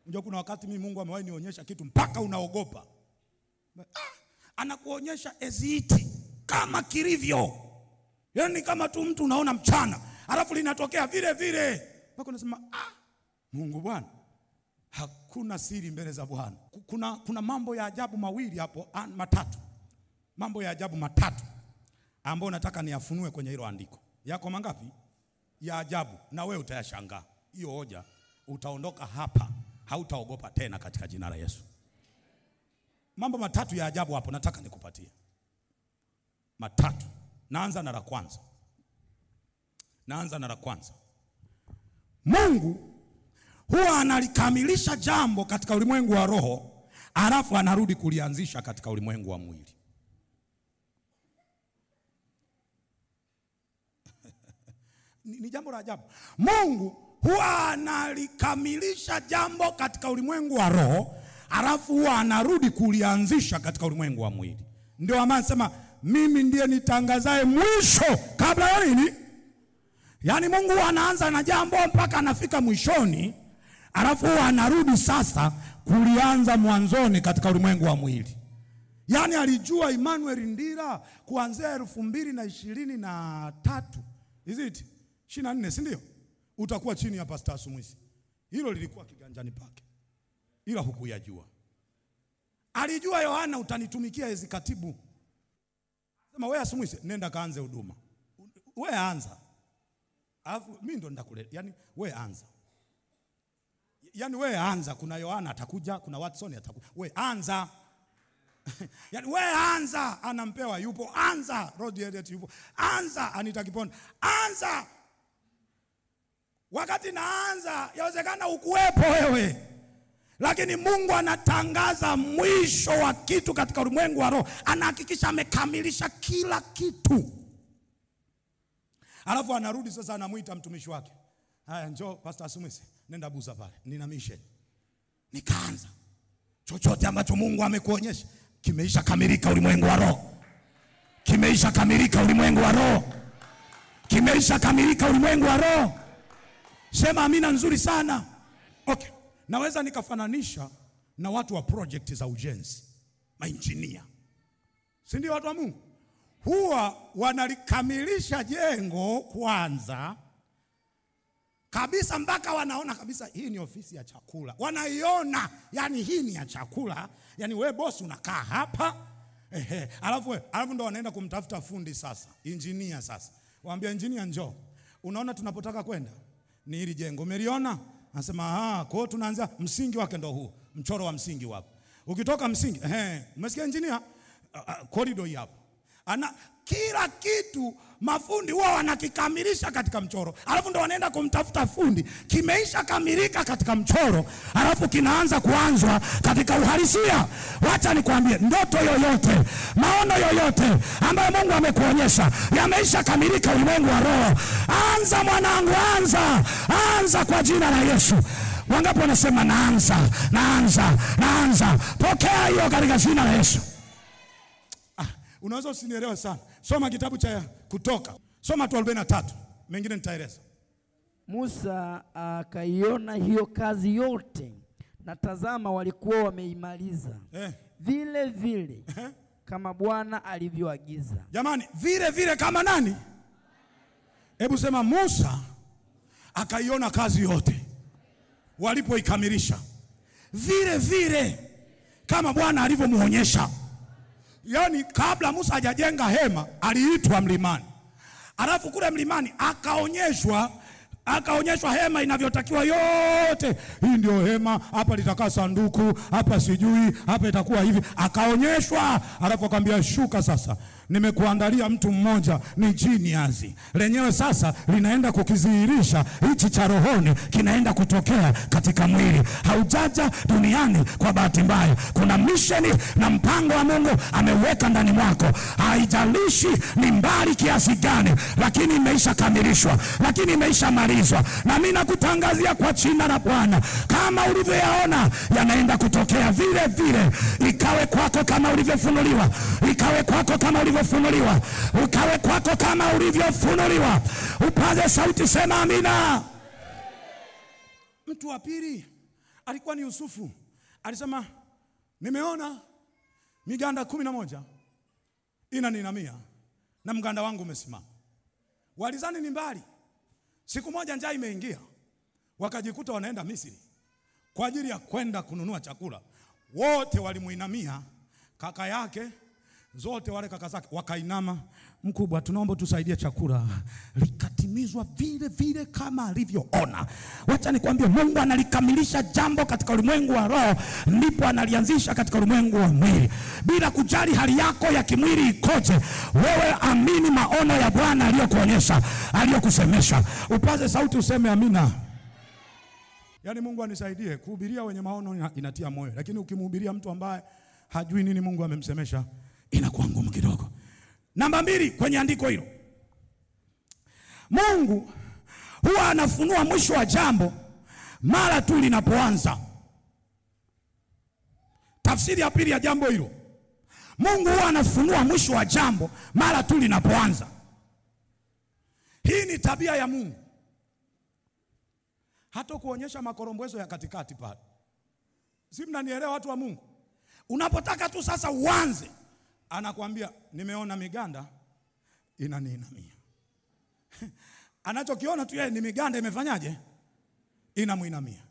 Unajua kuna wakati mimi Mungu amewahi nionyesha kitu mpaka unaogopa. Anakuonyesha eziiti kama kilivyo. Yaani kama tu mtu unaona mchana, alafu linatokea vile vile. Mpaka unasema Mungu Bwana. Hakuna siri mbele za Bwana. Kuna mambo ya ajabu mawili hapo, matatu. Mambo ya ajabu matatu ambayo nataka niyafunue kwenye hilo andiko. Yako mangapi? Ya ajabu, na wewe utayashangaa. Hiyo hoja utaondoka hapa, hautaogopa tena katika jina la Yesu. Mambo matatu ya ajabu hapo nataka nikupatie. Matatu. Naanza na la kwanza. Naanza na la kwanza. Mungu huwa analikamilisha jambo katika ulimwengu wa roho, alafu anarudi kulianzisha katika ulimwengu wa mwili. Ni jambo la ajabu. Mungu huwa analikamilisha jambo katika ulimwengu wa roho, alafu huwa anarudi kulianzisha katika ulimwengu wa mwili. Ndio maana anasema mimi ndiye nitangazaye mwisho kabla ya nini? Yaani Mungu anaanza na jambo mpaka anafika mwishoni, alafu huwa anarudi sasa kulianza mwanzoni katika ulimwengu wa mwili. Yaani alijua Emmanuel Ndira kuanzia 2023. Is it? 24, si ndio? Utakuwa chini ya Pastor Sumwisi. Hilo lilikuwa kiganjani pake. Ila hukuyajua. Alijua Yohana utanitumikia ezi katibu. Sema wewe Sumwisi nenda kaanze huduma. Wewe anza. Alafu mimi ndo nitakuleta. Yaani wewe anza. Yaani wewe anza, kuna Yohana atakuja, kuna Watson atakuja. Wewe anza. Yaani wewe anza, anampewa yupo, anza, Rod Elliot yupo. Anza, Anita Kiponda. Anza. Wakati naanza, yawezekana ukuwepo wewe. Lakini Mungu anatangaza mwisho wa kitu katika ulimwengu wa roho. Anahakikisha amekamilisha kila kitu. Alafu anarudi sasa anamuita mtumishi wake. Haya njoo Pastor Sumwisi, nenda Buza pale. Nina mission. Nikaanza. Chochote ambacho Mungu amekuonyesha kimeisha kamilika ulimwengu wa roho. Kimeisha kamilika ulimwengu wa roho. Kimeisha kamilika ulimwengu wa roho. Sema amina nzuri sana. Okay. Naweza nikafananisha na watu wa project za ujenzi, maengineer. Si ndio watu wa Mungu? Huwa wanalikamilisha jengo kwanza kabisa mpaka wanaona kabisa hii ni ofisi ya chakula. Wanaiona, yani hii ni ya chakula. Yani wewe boss unakaa hapa. Ehe, alafu ndo wanaenda kumtafuta fundi sasa, engineer sasa. Waambia engineer njoo. Unaona tunapotaka kwenda? Ni hili jengo. Umeliona? Anasema kwa hiyo tunaanza msingi wake ndo huu, mchoro wa msingi wapo. Ukitoka msingi, umesikia engineer? Corridor hii hapo. Ana kila kitu mafundi wao wanakikamilisha katika mchoro. Alafu ndo wanaenda kumtafuta fundi. Kimeisha kamilika katika mchoro, alafu kinaanza kuanzwa katika uhalisia. Wacha nikwambie, ndoto yoyote, maono yoyote ambayo Mungu amekuonyesha yameisha kamilika ulimwengu wa roho. Anza mwanangu, anza. Anza kwa jina la Yesu. Wangapi wanasema naanza, naanza, naanza? Pokea hiyo katika jina la Yesu. Unaweza usinielewe sana. Soma kitabu cha Kutoka. Soma tu 43. Mengine nitaeleza. Musa akaiona hiyo kazi yote, na tazama walikuwa wameimaliza. Vile vile kama Bwana alivyoagiza. Jamani, vile vile kama nani? Hebu sema Musa akaiona kazi yote walipoikamilisha, vile vile kama Bwana alivyomuonyesha. Yaani kabla Musa hajajenga hema aliitwa mlimani. Alafu kule mlimani akaonyeshwa hema inavyotakiwa yote. Hii ndio hema, hapa litakaa sanduku, hapa sijui, hapa itakuwa hivi. Akaonyeshwa, alafu akamwambia shuka sasa. Nimekuandalia mtu mmoja ni genius. Lenyewe sasa linaenda kukidhihirisha hichi cha rohoni kinaenda kutokea katika mwili. Haujaja duniani kwa bahati mbaya. Kuna mission na mpango wa Mungu ameweka ndani mwako. Haijalishi ni mbali kiasi gani, lakini imeisha kamilishwa, lakini imeisha malizwa. Na mimi nakutangazia kwa jina la Bwana, kama ulivyoyaona yanaenda kutokea vile vile. Ikawe kwako kama ulivyofunuliwa, ikawe kwako kama ulivyofunuliwa, ukawe kwako kama ulivyofunuliwa. Upaze sauti, sema amina. Mtu wa pili alikuwa ni Yusufu. Alisema nimeona miganda 11 inaninamia na mganda wangu umesimama. Walizani ni mbali. Siku moja njaa imeingia, wakajikuta wanaenda Misri kwa ajili ya kwenda kununua chakula. Wote walimuinamia kaka yake, zote wale kaka zake wakainama. Mkubwa, tunaomba tusaidie chakula. Likatimizwa vile vile kama alivyoona. Wacha nikwambie, Mungu analikamilisha jambo katika ulimwengu wa roho, ndipo analianzisha katika ulimwengu wa mwili. Bila kujali hali yako ya kimwili ikoje, wewe amini maono ya Bwana aliyokuonyesha, aliyokusemesha. Upaze sauti useme amina. Yaani Mungu anisaidie. Kuhubiria wenye maono inatia moyo, lakini ukimhubiria mtu ambaye hajui nini Mungu amemsemesha inakuwa ngumu kidogo. Namba 2 kwenye andiko hilo, Mungu huwa anafunua mwisho wa jambo mara tu linapoanza. Tafsiri ya pili ya jambo hilo, Mungu huwa anafunua mwisho wa jambo mara tu linapoanza. Hii ni tabia ya Mungu. Hata kuonyesha makorombwezo ya katikati pale. Si mnanielewa watu wa Mungu? Unapotaka tu sasa uanze, anakuambia nimeona miganda inaniinamia. Anachokiona tu yeye ni miganda imefanyaje? Inamuinamia.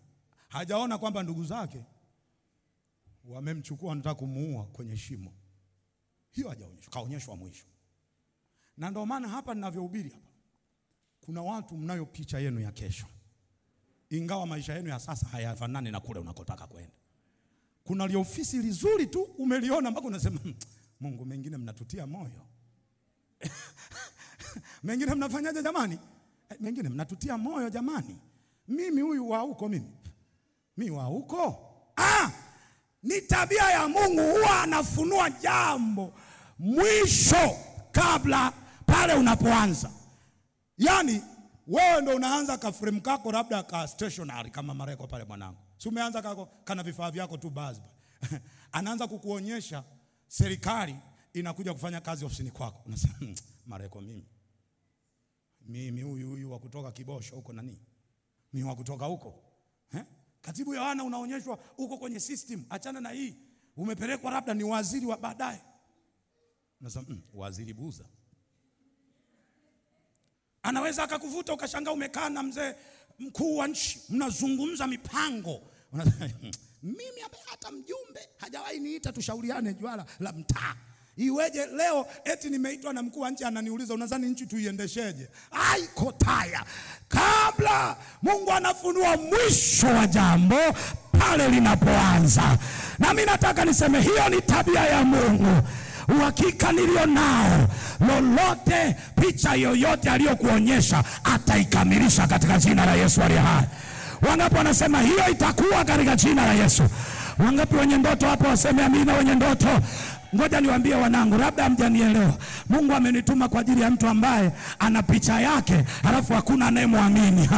Hajaona kwamba ndugu zake wamemchukua wanataka kumuua kwenye shimo. Hiyo hajaonyeshwa, kaonyeshwa mwisho. Na ndio maana hapa ninavyohubiri hapa, kuna watu mnayo picha yenu ya kesho, ingawa maisha yenu ya sasa hayafanani na kule unakotaka kwenda. Kuna liofisi lizuri tu umeliona mpaka unasema Mungu, mengine mnatutia moyo. Mengine mnafanyaje jamani? Mengine mnatutia moyo jamani. Mimi huyu wa huko mimi. Mimi wa huko. Ni tabia ya Mungu, huwa anafunua jambo mwisho kabla pale unapoanza. Yaani wewe ndo unaanza ka frame kako labda ka stationary kama Mareko pale mwanangu. Si umeanza kako kana vifaa vyako tu basi. Anaanza kukuonyesha serikali inakuja kufanya kazi ofisini kwako. Unasema Mareko mimi. Mimi huyu wa kutoka Kibosho huko nani? Mimi wa kutoka huko. Katibu Yohana unaonyeshwa uko kwenye system, achana na hii. Umepelekwa labda ni waziri wa baadaye. Unasema waziri Buza. Anaweza akakuvuta ukashangaa umekaa na mzee mkuu wa nchi, mnazungumza mipango. Unasema mimi hapa hata mjumbe hajawahi niita tushauriane juala la mtaa. Iweje leo eti nimeitwa na mkuu wa nchi ananiuliza unadhani nchi tuiendesheje? Aiko taya. Kabla Mungu anafunua mwisho wa jambo pale linapoanza. Na mimi nataka niseme hiyo ni tabia ya Mungu. Uhakika nilio nao, lolote picha yoyote aliyokuonyesha ataikamilisha katika jina la Yesu aliye hai. Wangapi wanasema hiyo itakuwa katika jina la Yesu? Wangapi wenye ndoto hapo waseme amina wenye ndoto? Ngoja niwaambie wanangu, labda hamjanielewa. Mungu amenituma kwa ajili ya mtu ambaye ana picha yake halafu hakuna anayemwamini.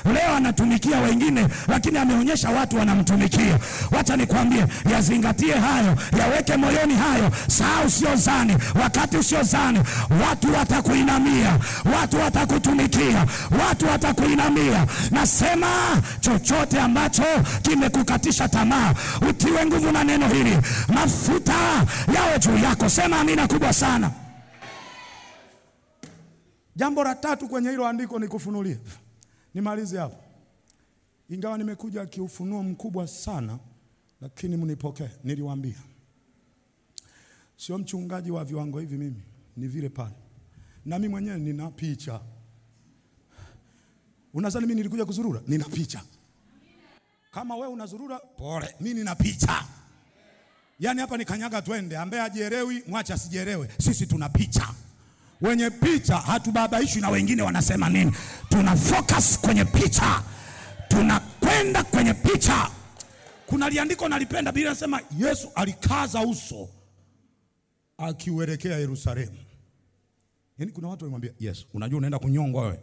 Leo anatumikia wengine, lakini ameonyesha watu wanamtumikia. Wacha nikwambie, yazingatie hayo, yaweke moyoni hayo. Saa usiozani, wakati usiozani, watu watakuinamia, watu watakutumikia, watu watakuinamia. Nasema chochote ambacho kimekukatisha tamaa, utiwe nguvu na neno hili. Mafuta yawe juu yako. Sema amina kubwa sana. Jambo la tatu kwenye hilo andiko nikufunulie. Nimalize hapo. Ingawa nimekuja kiufunuo mkubwa sana, lakini mnipokee. Niliwaambia sio mchungaji wa viwango hivi mimi, ni vile pale. Na mimi mwenyewe nina picha. Unadhani mimi nilikuja kuzurura? Nina picha. Kama wewe unazurura, pole. Mimi nina picha. Yaani hapa ni kanyaga twende, ambaye hajielewi mwache asijielewe. Sisi tuna picha. Wenye picha hatubabaishwi na wengine wanasema nini. Tuna focus kwenye picha. Tunakwenda kwenye picha. Kuna liandiko nalipenda, Biblia inasema Yesu alikaza uso akiuelekea Yerusalemu. Yaani kuna watu walimwambia Yesu, unajua unaenda kunyongwa wewe.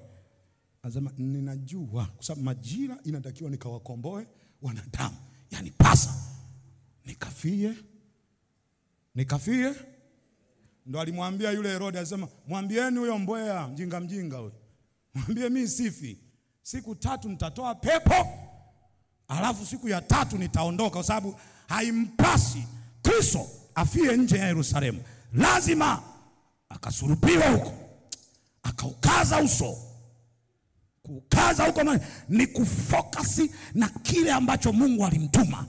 Anasema ninajua, kwa sababu majira inatakiwa nikawakomboe wanadamu. Yaani pasa nikafie. Nikafie. Ndo alimwambia yule Herode, alisema mwambieni huyo mbwea mjinga mjinga huyo. Mwambie mimi sifi. Siku tatu nitatoa pepo, alafu siku ya tatu nitaondoka, kwa sababu haimpasi Kristo afie nje ya Yerusalemu. Lazima akasulubiwe huko. Akaukaza uso. Kukaza huko ni kufokasi na kile ambacho Mungu alimtuma.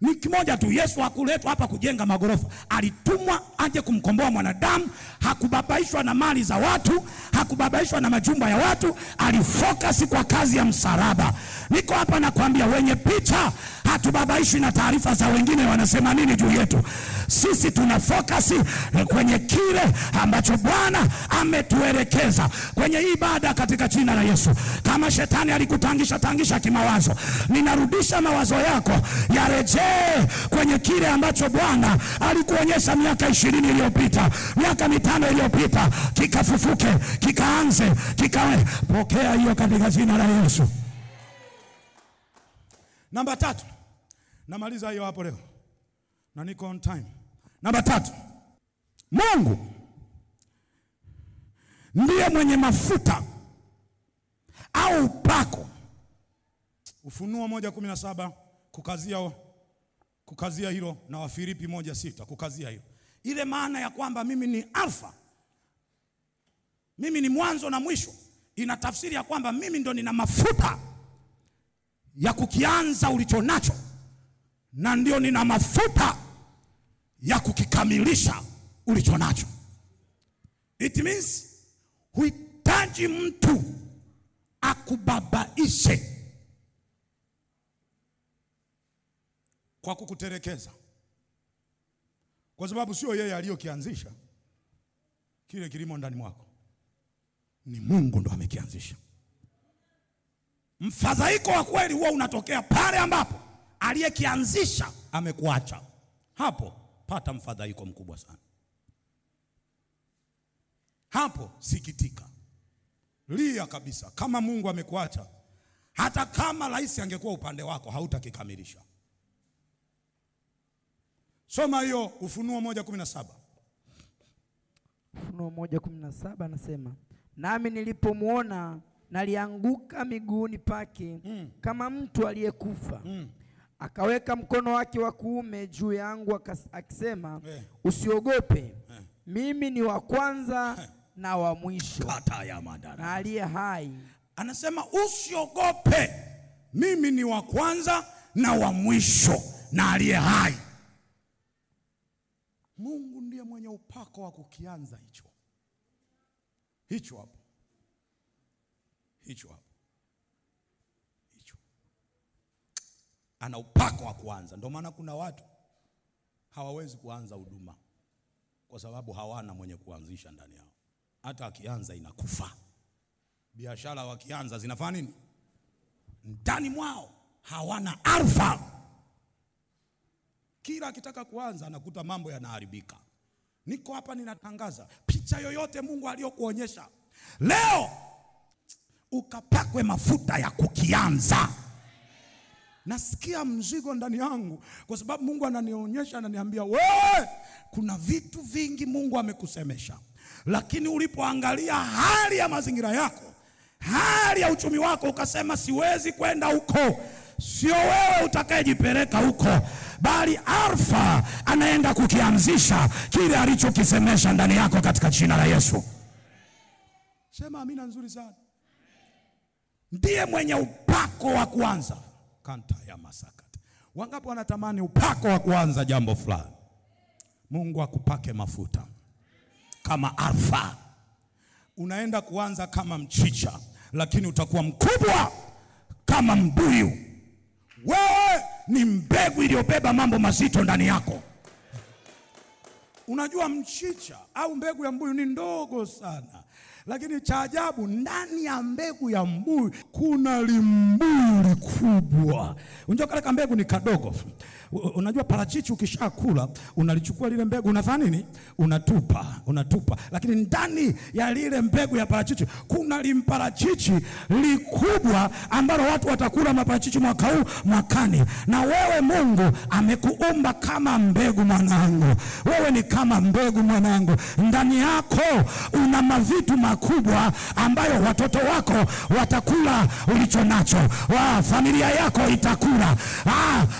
Ni kimoja tu, Yesu hakuletwa hapa kujenga magorofa. Alitumwa aje kumkomboa mwanadamu. Hakubabaishwa na mali za watu, hakubabaishwa na majumba ya watu, alifocus kwa kazi ya msalaba. Niko hapa nakwambia, wenye picha hatubabaishwi na taarifa za wengine wanasema nini juu yetu. Sisi tuna focus kwenye kile ambacho Bwana ametuelekeza kwenye ibada katika jina la Yesu. Kama shetani alikutangisha tangisha kimawazo, ninarudisha mawazo yako yarejee kwenye kile ambacho Bwana alikuonyesha miaka 20 iliyopita, miaka 5 iliyopita, kikafufuke, kikaanze, kikawe. Pokea hiyo katika jina la Yesu. Namba 3. Namaliza hiyo hapo leo. Na niko on time. Namba 3. Mungu ndiye mwenye mafuta au upako. Ufunuo 1:17 kukazia hilo, na Wafilipi 1:6 kukazia hilo. Ile maana ya kwamba mimi ni alfa, mimi ni mwanzo na mwisho, ina tafsiri ya kwamba mimi ndo nina mafuta ya kukianza ulichonacho, na ndio nina mafuta ya kukikamilisha ulichonacho. It means huhitaji mtu akubabaishe kwa kukuterekeza, kwa sababu sio yeye aliyokianzisha kile kilimo ndani mwako, ni Mungu ndo amekianzisha. Mfadhaiko wa kweli huwa unatokea pale ambapo aliyekianzisha amekuacha. Hapo pata mfadhaiko mkubwa sana. Hapo sikitika, lia kabisa. Kama Mungu amekuacha, hata kama rais angekuwa upande wako, hautakikamilisha. Soma hiyo Ufunuo 1:17. Ufunuo 1:17 anasema, nami nilipomuona nalianguka miguuni pake kama mtu aliyekufa. Akaweka mkono wake wa kuume juu yangu akisema, usiogope, mimi ni wa kwanza na wa mwisho, na aliye hai. Anasema usiogope, mimi ni wa kwanza na wa mwisho na aliye hai. Mungu ndiye mwenye upako wa kukianza hicho. Hicho hapo. Hicho hapo. Hicho. Ana upako wa kuanza. Ndio maana kuna watu hawawezi kuanza huduma kwa sababu hawana mwenye kuanzisha ndani yao. Hata akianza inakufa. Biashara wakianza zinafanya nini? Ndani mwao hawana alfa. Kila akitaka kuanza anakuta mambo yanaharibika. Niko hapa ninatangaza picha yoyote Mungu aliyokuonyesha leo, ukapakwe mafuta ya kukianza. Nasikia mzigo ndani yangu kwa sababu Mungu ananionyesha, ananiambia wewe, kuna vitu vingi Mungu amekusemesha, lakini ulipoangalia hali ya mazingira yako, hali ya uchumi wako, ukasema siwezi kwenda huko. Sio wewe utakayejipeleka huko, bali Alfa anaenda kukianzisha kile alichokisemesha ndani yako katika jina la Yesu. Sema amina nzuri sana. Ndiye mwenye upako wa kuanza. Kanta ya masakata. Wangapi wanatamani upako wa kuanza jambo fulani? Mungu akupake mafuta kama Alfa. Unaenda kuanza kama mchicha, lakini utakuwa mkubwa kama mbuyu. Wewe ni mbegu iliyobeba mambo mazito ndani yako. Unajua mchicha au mbegu ya mbuyu ni ndogo sana, lakini cha ajabu ndani ya mbegu ya mbuyu kuna limbuyu likubwa. Unajua kale mbegu ni kadogo. Unajua parachichi ukishakula unalichukua lile mbegu unafanya nini? Unatupa, unatupa. Lakini ndani ya lile mbegu ya parachichi kuna limparachichi likubwa ambalo watu watakula maparachichi mwaka huu, mwakani. Na wewe Mungu amekuumba kama mbegu mwanangu. Wewe ni kama mbegu mwanangu. Ndani yako una mavitu makubwa ambayo watoto wako watakula ulichonacho. Familia yako itakula.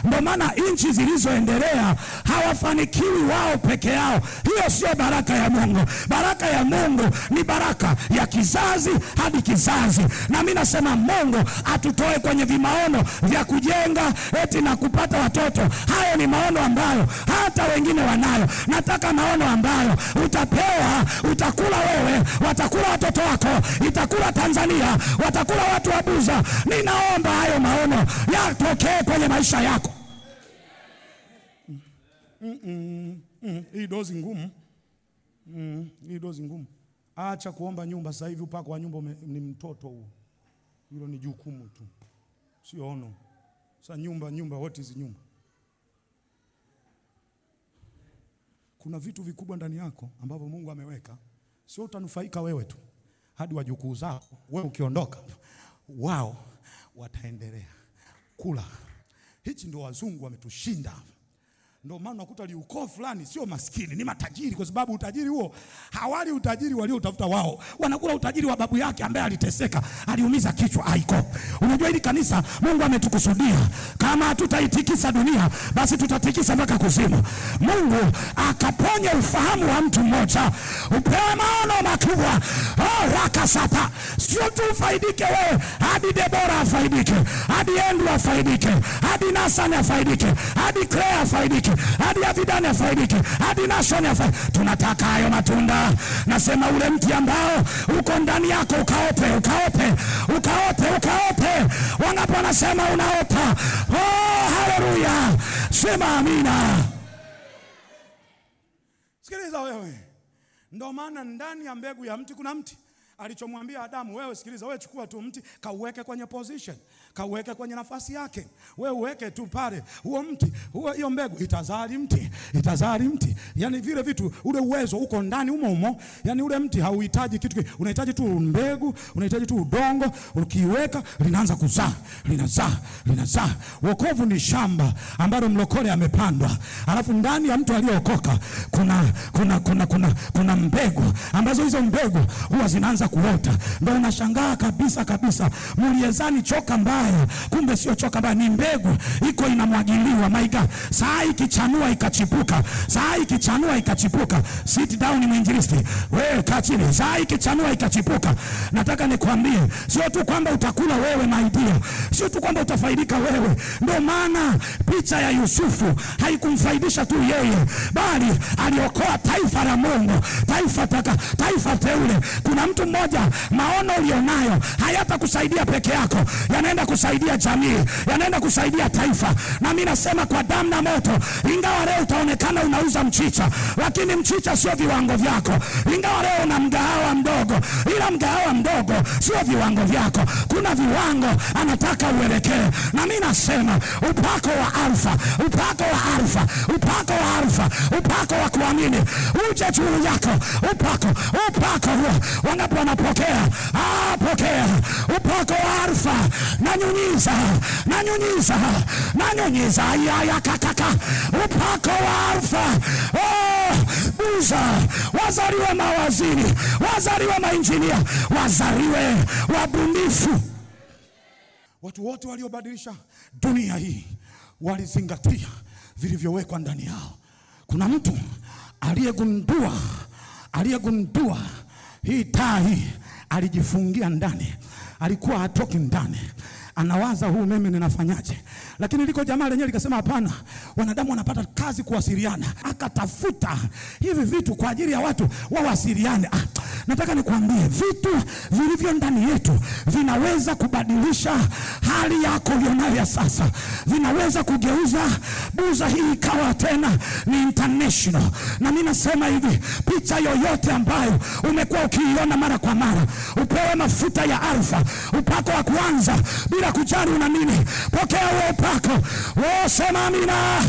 Ndio maana nchi zilizoendelea hawafanikiwi wao peke yao. Hiyo sio baraka ya Mungu. Baraka ya Mungu ni baraka ya kizazi hadi kizazi. Na mimi nasema Mungu atutoe kwenye vimaono vya kujenga eti na kupata watoto. Hayo ni maono ambayo hata wengine wanayo. Nataka maono ambayo utapewa, utakula wewe, watakula watoto wako, itakula Tanzania, watakula watu wa Buza. Ninaomba hayo maono yatokee kwenye maisha yako. Hii dozi ngumu. Hii dozi ngumu. Acha kuomba nyumba sasa hivi. Upako wa nyumba ni mtoto huo. Hilo ni jukumu tu, sio ono. Sasa nyumba, what is nyumba? Kuna vitu vikubwa ndani yako ambavyo Mungu ameweka. Sio utanufaika wewe tu, hadi wajukuu zako. Wewe ukiondoka, wao wataendelea kula. Hichi ndio wazungu wametushinda. Ndio maana unakuta liukoo fulani sio maskini, ni matajiri, kwa sababu utajiri huo hawali utajiri waliotafuta wao. Wanakula utajiri wa babu yake ambaye aliteseka, aliumiza kichwa aiko. Unajua hili kanisa Mungu ametukusudia. Kama hatutaitikisa dunia, basi tutatikisa mpaka kuzimu. Mungu akaponye ufahamu wa mtu mmoja, upewe maono makubwa. Oh, rakasata. Sio tu ufaidike wewe, hadi Debora afaidike, hadi Andrew afaidike, hadi Nathan afaidike, hadi Claire afaidike, hadi Avidani afaidike, hadi Nashoni afaidike. Tunataka hayo matunda. Nasema ule mti ambao uko ndani yako ukaote, ukaote, ukaote, ukaote. Wangapi wanasema unaota? Oh, haleluya. Sema amina. Sikiliza wewe. Ndio maana ndani ya mbegu ya mti kuna mti. Alichomwambia Adamu, wewe sikiliza, wewe chukua tu mti, kauweke kwenye position, kauweke kwenye nafasi yake. Wewe uweke tu pale huo mti, huo hiyo mbegu itazaa mti, itazaa mti. Yani vile vitu, ule uwezo uko ndani umo umo. Yani ule mti hauhitaji kitu, unahitaji tu mbegu, unahitaji tu udongo, ukiweka linaanza kuzaa, linazaa, linazaa. Wokovu ni shamba ambalo mlokole amepandwa. Alafu ndani ya mtu aliyeokoka kuna mbegu ambazo hizo mbegu huwa zinaanza kuota. Ndio unashangaa kabisa kabisa, mliezani choka mbaya, kumbe sio choka mbaya, ni mbegu iko inamwagiliwa. My God, saa ikichanua ikachipuka, saa ikichanua ikachipuka. Sit down mwinjilisti, wewe kaa chini. Saa ikichanua ikachipuka. Nataka nikwambie, sio tu kwamba utakula wewe my dear, sio tu kwamba utafaidika wewe. Ndio maana picha ya Yusufu haikumfaidisha tu yeye, bali aliokoa taifa la Mungu, taifa taka, taifa teule. Kuna mtu mmoja, maono ulionayo hayatakusaidia peke yako, yanaenda kusaidia jamii, yanaenda kusaidia taifa. Na mimi nasema kwa damu na moto, ingawa leo utaonekana unauza mchicha, lakini mchicha sio viwango vyako. Ingawa leo una mgahawa mdogo, ila mgahawa mdogo sio viwango vyako. Kuna viwango anataka uelekee. Na mimi nasema upako wa Alfa, upako wa Alfa Alfa, upako wa Alfa, upako wa kuamini uje juu yako. Upako, upako huo. Wangapi wanapokea? Pokea upako wa Alfa. Nanyunyiza, nanyunyiza, nanyunyiza. Ya kakaka. Upako wa Alfa. Oh, Buza, wazaliwe mawaziri, wazaliwe mainjinia, wazaliwe wabunifu. Watu wote waliobadilisha dunia hii walizingatia vilivyowekwa ndani yao. Kuna mtu aliyegundua hii taa hii, alijifungia ndani, alikuwa hatoki ndani, anawaza huu mimi ninafanyaje. Lakini liko jamaa lenyewe likasema hapana, wanadamu wanapata kazi kuwasiliana. Akatafuta hivi vitu kwa ajili ya watu wawasiliane. Nataka nikwambie, vitu vilivyo ndani yetu vinaweza kubadilisha hali yako ulionayo ya sasa. Vinaweza kugeuza Buza hii ikawa tena ni international. Na mimi nasema hivi, picha yoyote ambayo umekuwa ukiiona mara kwa mara, upewe mafuta ya Alfa, upako wa kwanza, bila kujali una nini. Pokea huo upako. Wewe sema amina.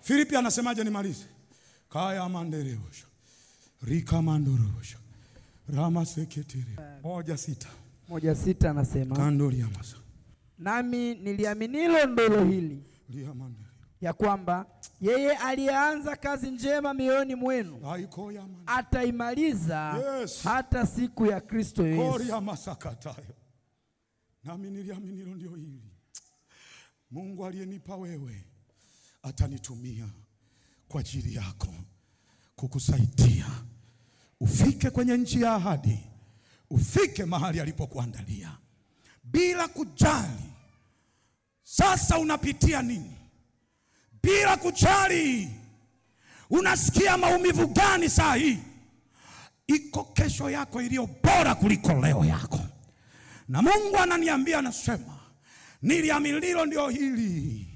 Filipi anasemaje? Nimalize. Kaya manderevosha, rika mandorosha, rama seketere. 1:6. 1:6 anasema, kandori ya masa, nami niliaminilo ndilo hili, ya kwamba yeye alianza kazi njema mioyoni mwenu ataimaliza, yes, hata siku ya Kristo Yesu. Kori ya masakatayo. Nami niliaminilo ndio hili, Mungu aliyenipa wewe atanitumia kwa ajili yako kukusaidia ufike kwenye nchi ya ahadi, ufike mahali alipokuandalia, bila kujali sasa unapitia nini, bila kujali unasikia maumivu gani saa hii. Iko kesho yako iliyo bora kuliko leo yako. Na Mungu ananiambia, anasema, niliamililo ndio hili,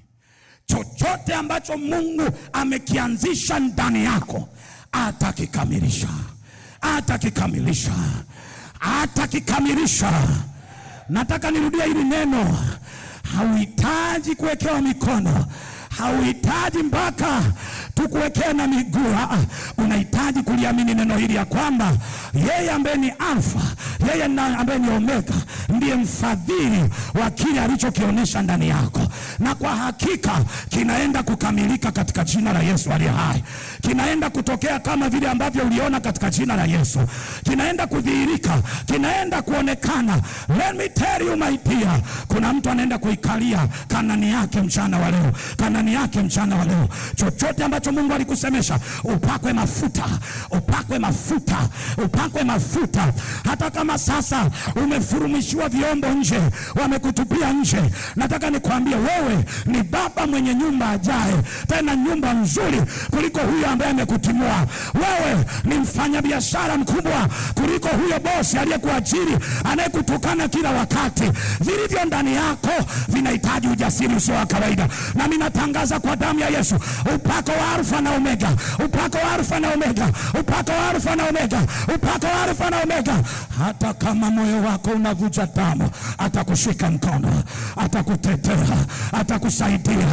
chochote ambacho Mungu amekianzisha ndani yako atakikamilisha, atakikamilisha, atakikamilisha. Nataka nirudie hili neno. Hauhitaji kuwekewa mikono, hauhitaji mpaka tukuwekee na miguu. Unahitaji kuliamini neno hili ya kwamba yeye ambaye ni Alfa, yeye ambaye ni Omega, ndiye mfadhili wa kile alichokionyesha ndani yako. Na kwa hakika kinaenda kukamilika katika jina la Yesu aliye hai. Kinaenda kutokea kama vile ambavyo uliona katika jina la Yesu. Kinaenda kudhihirika, kinaenda kuonekana. Let me tell you my dear, kuna mtu anaenda kuikalia Kanani yake mchana wa leo. Kanani yake mchana wa leo. Chochote ambacho Mungu alikusemesha, upakwe mafuta, upakwe mafuta, upakwe mafuta. Hata kama sasa umefurumishiwa vyombo nje, wamekutupia nje, nataka nikwambie wewe ni baba mwenye nyumba ajaye, tena nyumba nzuri kuliko huyo ambaye amekutimua. Wewe ni mfanyabiashara mkubwa kuliko huyo bosi aliyekuajiri, anayekutukana kila wakati. Vilivyo ndani yako vinahitaji ujasiri usio wa kawaida. Na mimi natangaza kwa damu ya Yesu, upako wa Alfa na Omega, upako wa Alfa na Omega, upako wa Alfa na Omega, upako wa Alfa na Omega. Hata kama moyo wako unavuja damu, atakushika mkono, atakutetea, atakusaidia,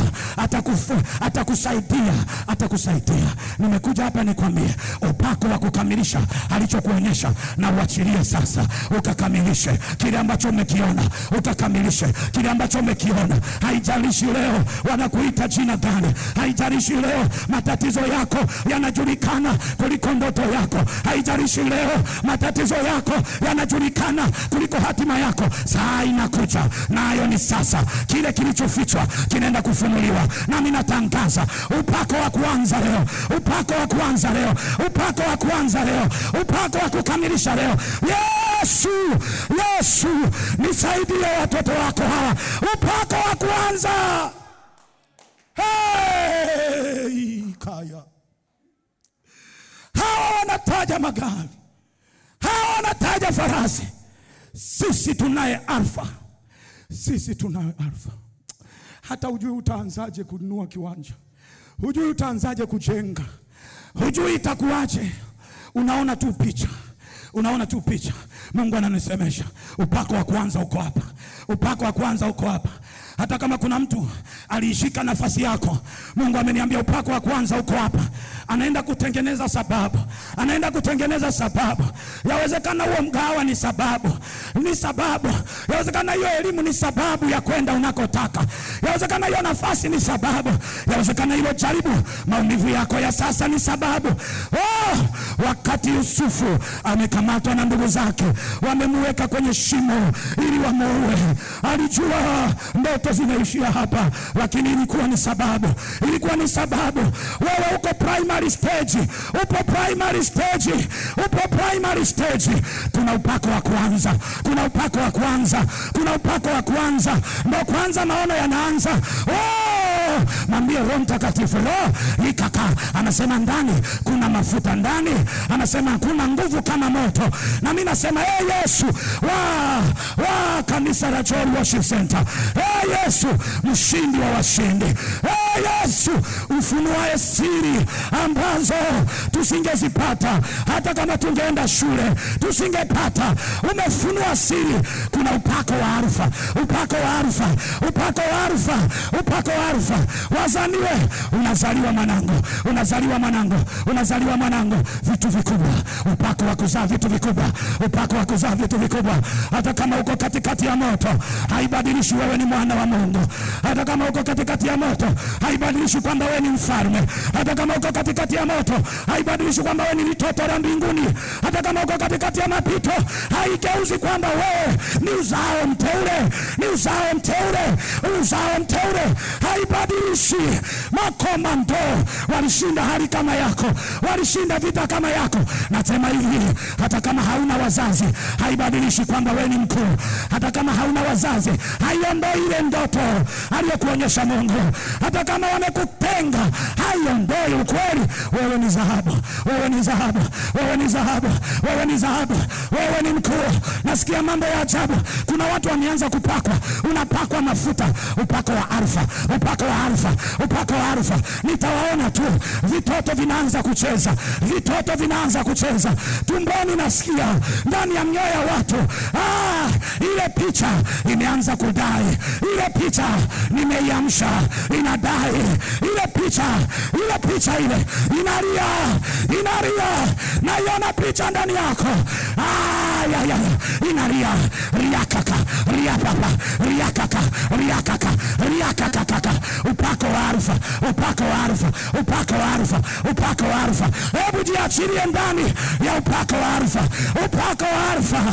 atakusaidia, atakusaidia. Nimekuja hapa nikwambie, upako wa kukamilisha alichokuonyesha na uachilie sasa, ukakamilishe kile ambacho umekiona, utakamilishe kile ambacho umekiona. Haijalishi leo wanakuita jina gani, haijalishi leo matatizo yako yanajulikana kuliko ndoto yako, haijalishi leo matatizo yako yanajulikana kuliko hatima yako. Saa inakuja, nayo ni sasa. Kile kilichofichwa kinaenda kufunuliwa. Nami natangaza upako wa kuanza leo, upako wa kuanza leo, upako wa kuanza leo, upako wa kukamilisha leo. Yesu, Yesu, nisaidie watoto wako hawa, upako wa kuanza. Hey, kaya. Hawa wanataja magari, hawa wanataja farasi, sisi tunaye Alfa, sisi tunaye Alfa. Hata hujui utaanzaje kununua kiwanja, hujui utaanzaje kujenga, hujui itakuwaje, unaona tu picha, unaona tu picha. Mungu ananisemesha, upako wa kwanza uko hapa, upako wa kwanza uko hapa. Hata kama kuna mtu aliishika nafasi yako, Mungu ameniambia upako wa kwanza uko hapa. Anaenda kutengeneza sababu. Anaenda kutengeneza sababu. Yawezekana huo mgahawa ni sababu. Ni sababu. Yawezekana hiyo elimu ni sababu ya kwenda unakotaka. Yawezekana hiyo nafasi ni sababu. Yawezekana hilo jaribu, maumivu yako ya sasa ni sababu. Oh, wakati Yusufu amekamatwa na ndugu zake, wamemuweka kwenye shimo ili wamuue, alijua ndoto zinaishia hapa, lakini ilikuwa ni sababu. Ilikuwa ni sababu. Wewe uko primary stage, upo primary stage, upo primary stage. Kuna upako wa kwanza, kuna upako wa kwanza, kuna upako wa kwanza. Ndio kwanza maono yanaanza. Oh, mwambie Roho Mtakatifu, Roho ikaka, anasema ndani kuna mafuta, ndani anasema kuna nguvu kama moto. Na mimi nasema hey Yesu wa kanisa la Joy Worship Center, hey Yesu mshindi wa washindi, hey Yesu ufunuaye siri ambazo tusingezipata hata kama tungeenda shule, tusingepata. Umefunua siri. Kuna upako wa Alfa, upako wa Alfa, upako wa Alfa, upako wa Alfa. Wazaniwe, unazaliwa mwanangu, unazaliwa mwanangu, unazaliwa mwanangu, vitu vikubwa, upako wa kuzaa vitu vikubwa, upako wa kuzaa vitu vikubwa. Hata kama uko katikati ya moto, haibadilishi wewe ni mwana wa Mungu. Hata kama uko katikati ya moto, haibadilishi kwamba wewe ni mfalme. Hata kama uko katikati ya moto, haibadilishi kwamba wewe ni mtoto wa mbinguni. Hata kama uko katikati ya mapito, haigeuzi kwamba wewe ni uzao mteule, ni uzao mteule, uzao mteule. Haibadilishi. Makomando walishinda hali kama yako, walishinda vita kama yako. Nasema hivi, hata kama hauna wazazi, haibadilishi kwamba wewe ni mkuu. Hata kama hauna wazazi, haiondoi ile ndoto aliyokuonyesha Mungu. Hata kama wamekutenga, haiondoi ukweli. Wewe ni dhahabu, wewe ni dhahabu, wewe ni dhahabu, wewe ni dhahabu, wewe ni mkuu. Nasikia mambo ya ajabu. Kuna watu wameanza kupakwa. Unapakwa mafuta, upako wa Alfa, upako wa Alfa, upako wa Alfa. Nitawaona tu vitoto vinaanza kucheza, vitoto vinaanza kucheza tumboni, nasikia ndani ya mioyo ya watu. Ah, ile picha imeanza kudai, ile picha nimeiamsha inadai, ile picha, ile picha ile inalia, inalia. Naiona picha ndani yako. Ah, ya, ya, inalia, riakaka, riapapa, riakaka, riakaka, riakakakaka. Upako wa Alfa, upako wa Alfa, upako wa Alfa, upako wa Alfa. Hebu jiachilie ndani ya upako wa Alfa, upako wa Alfa.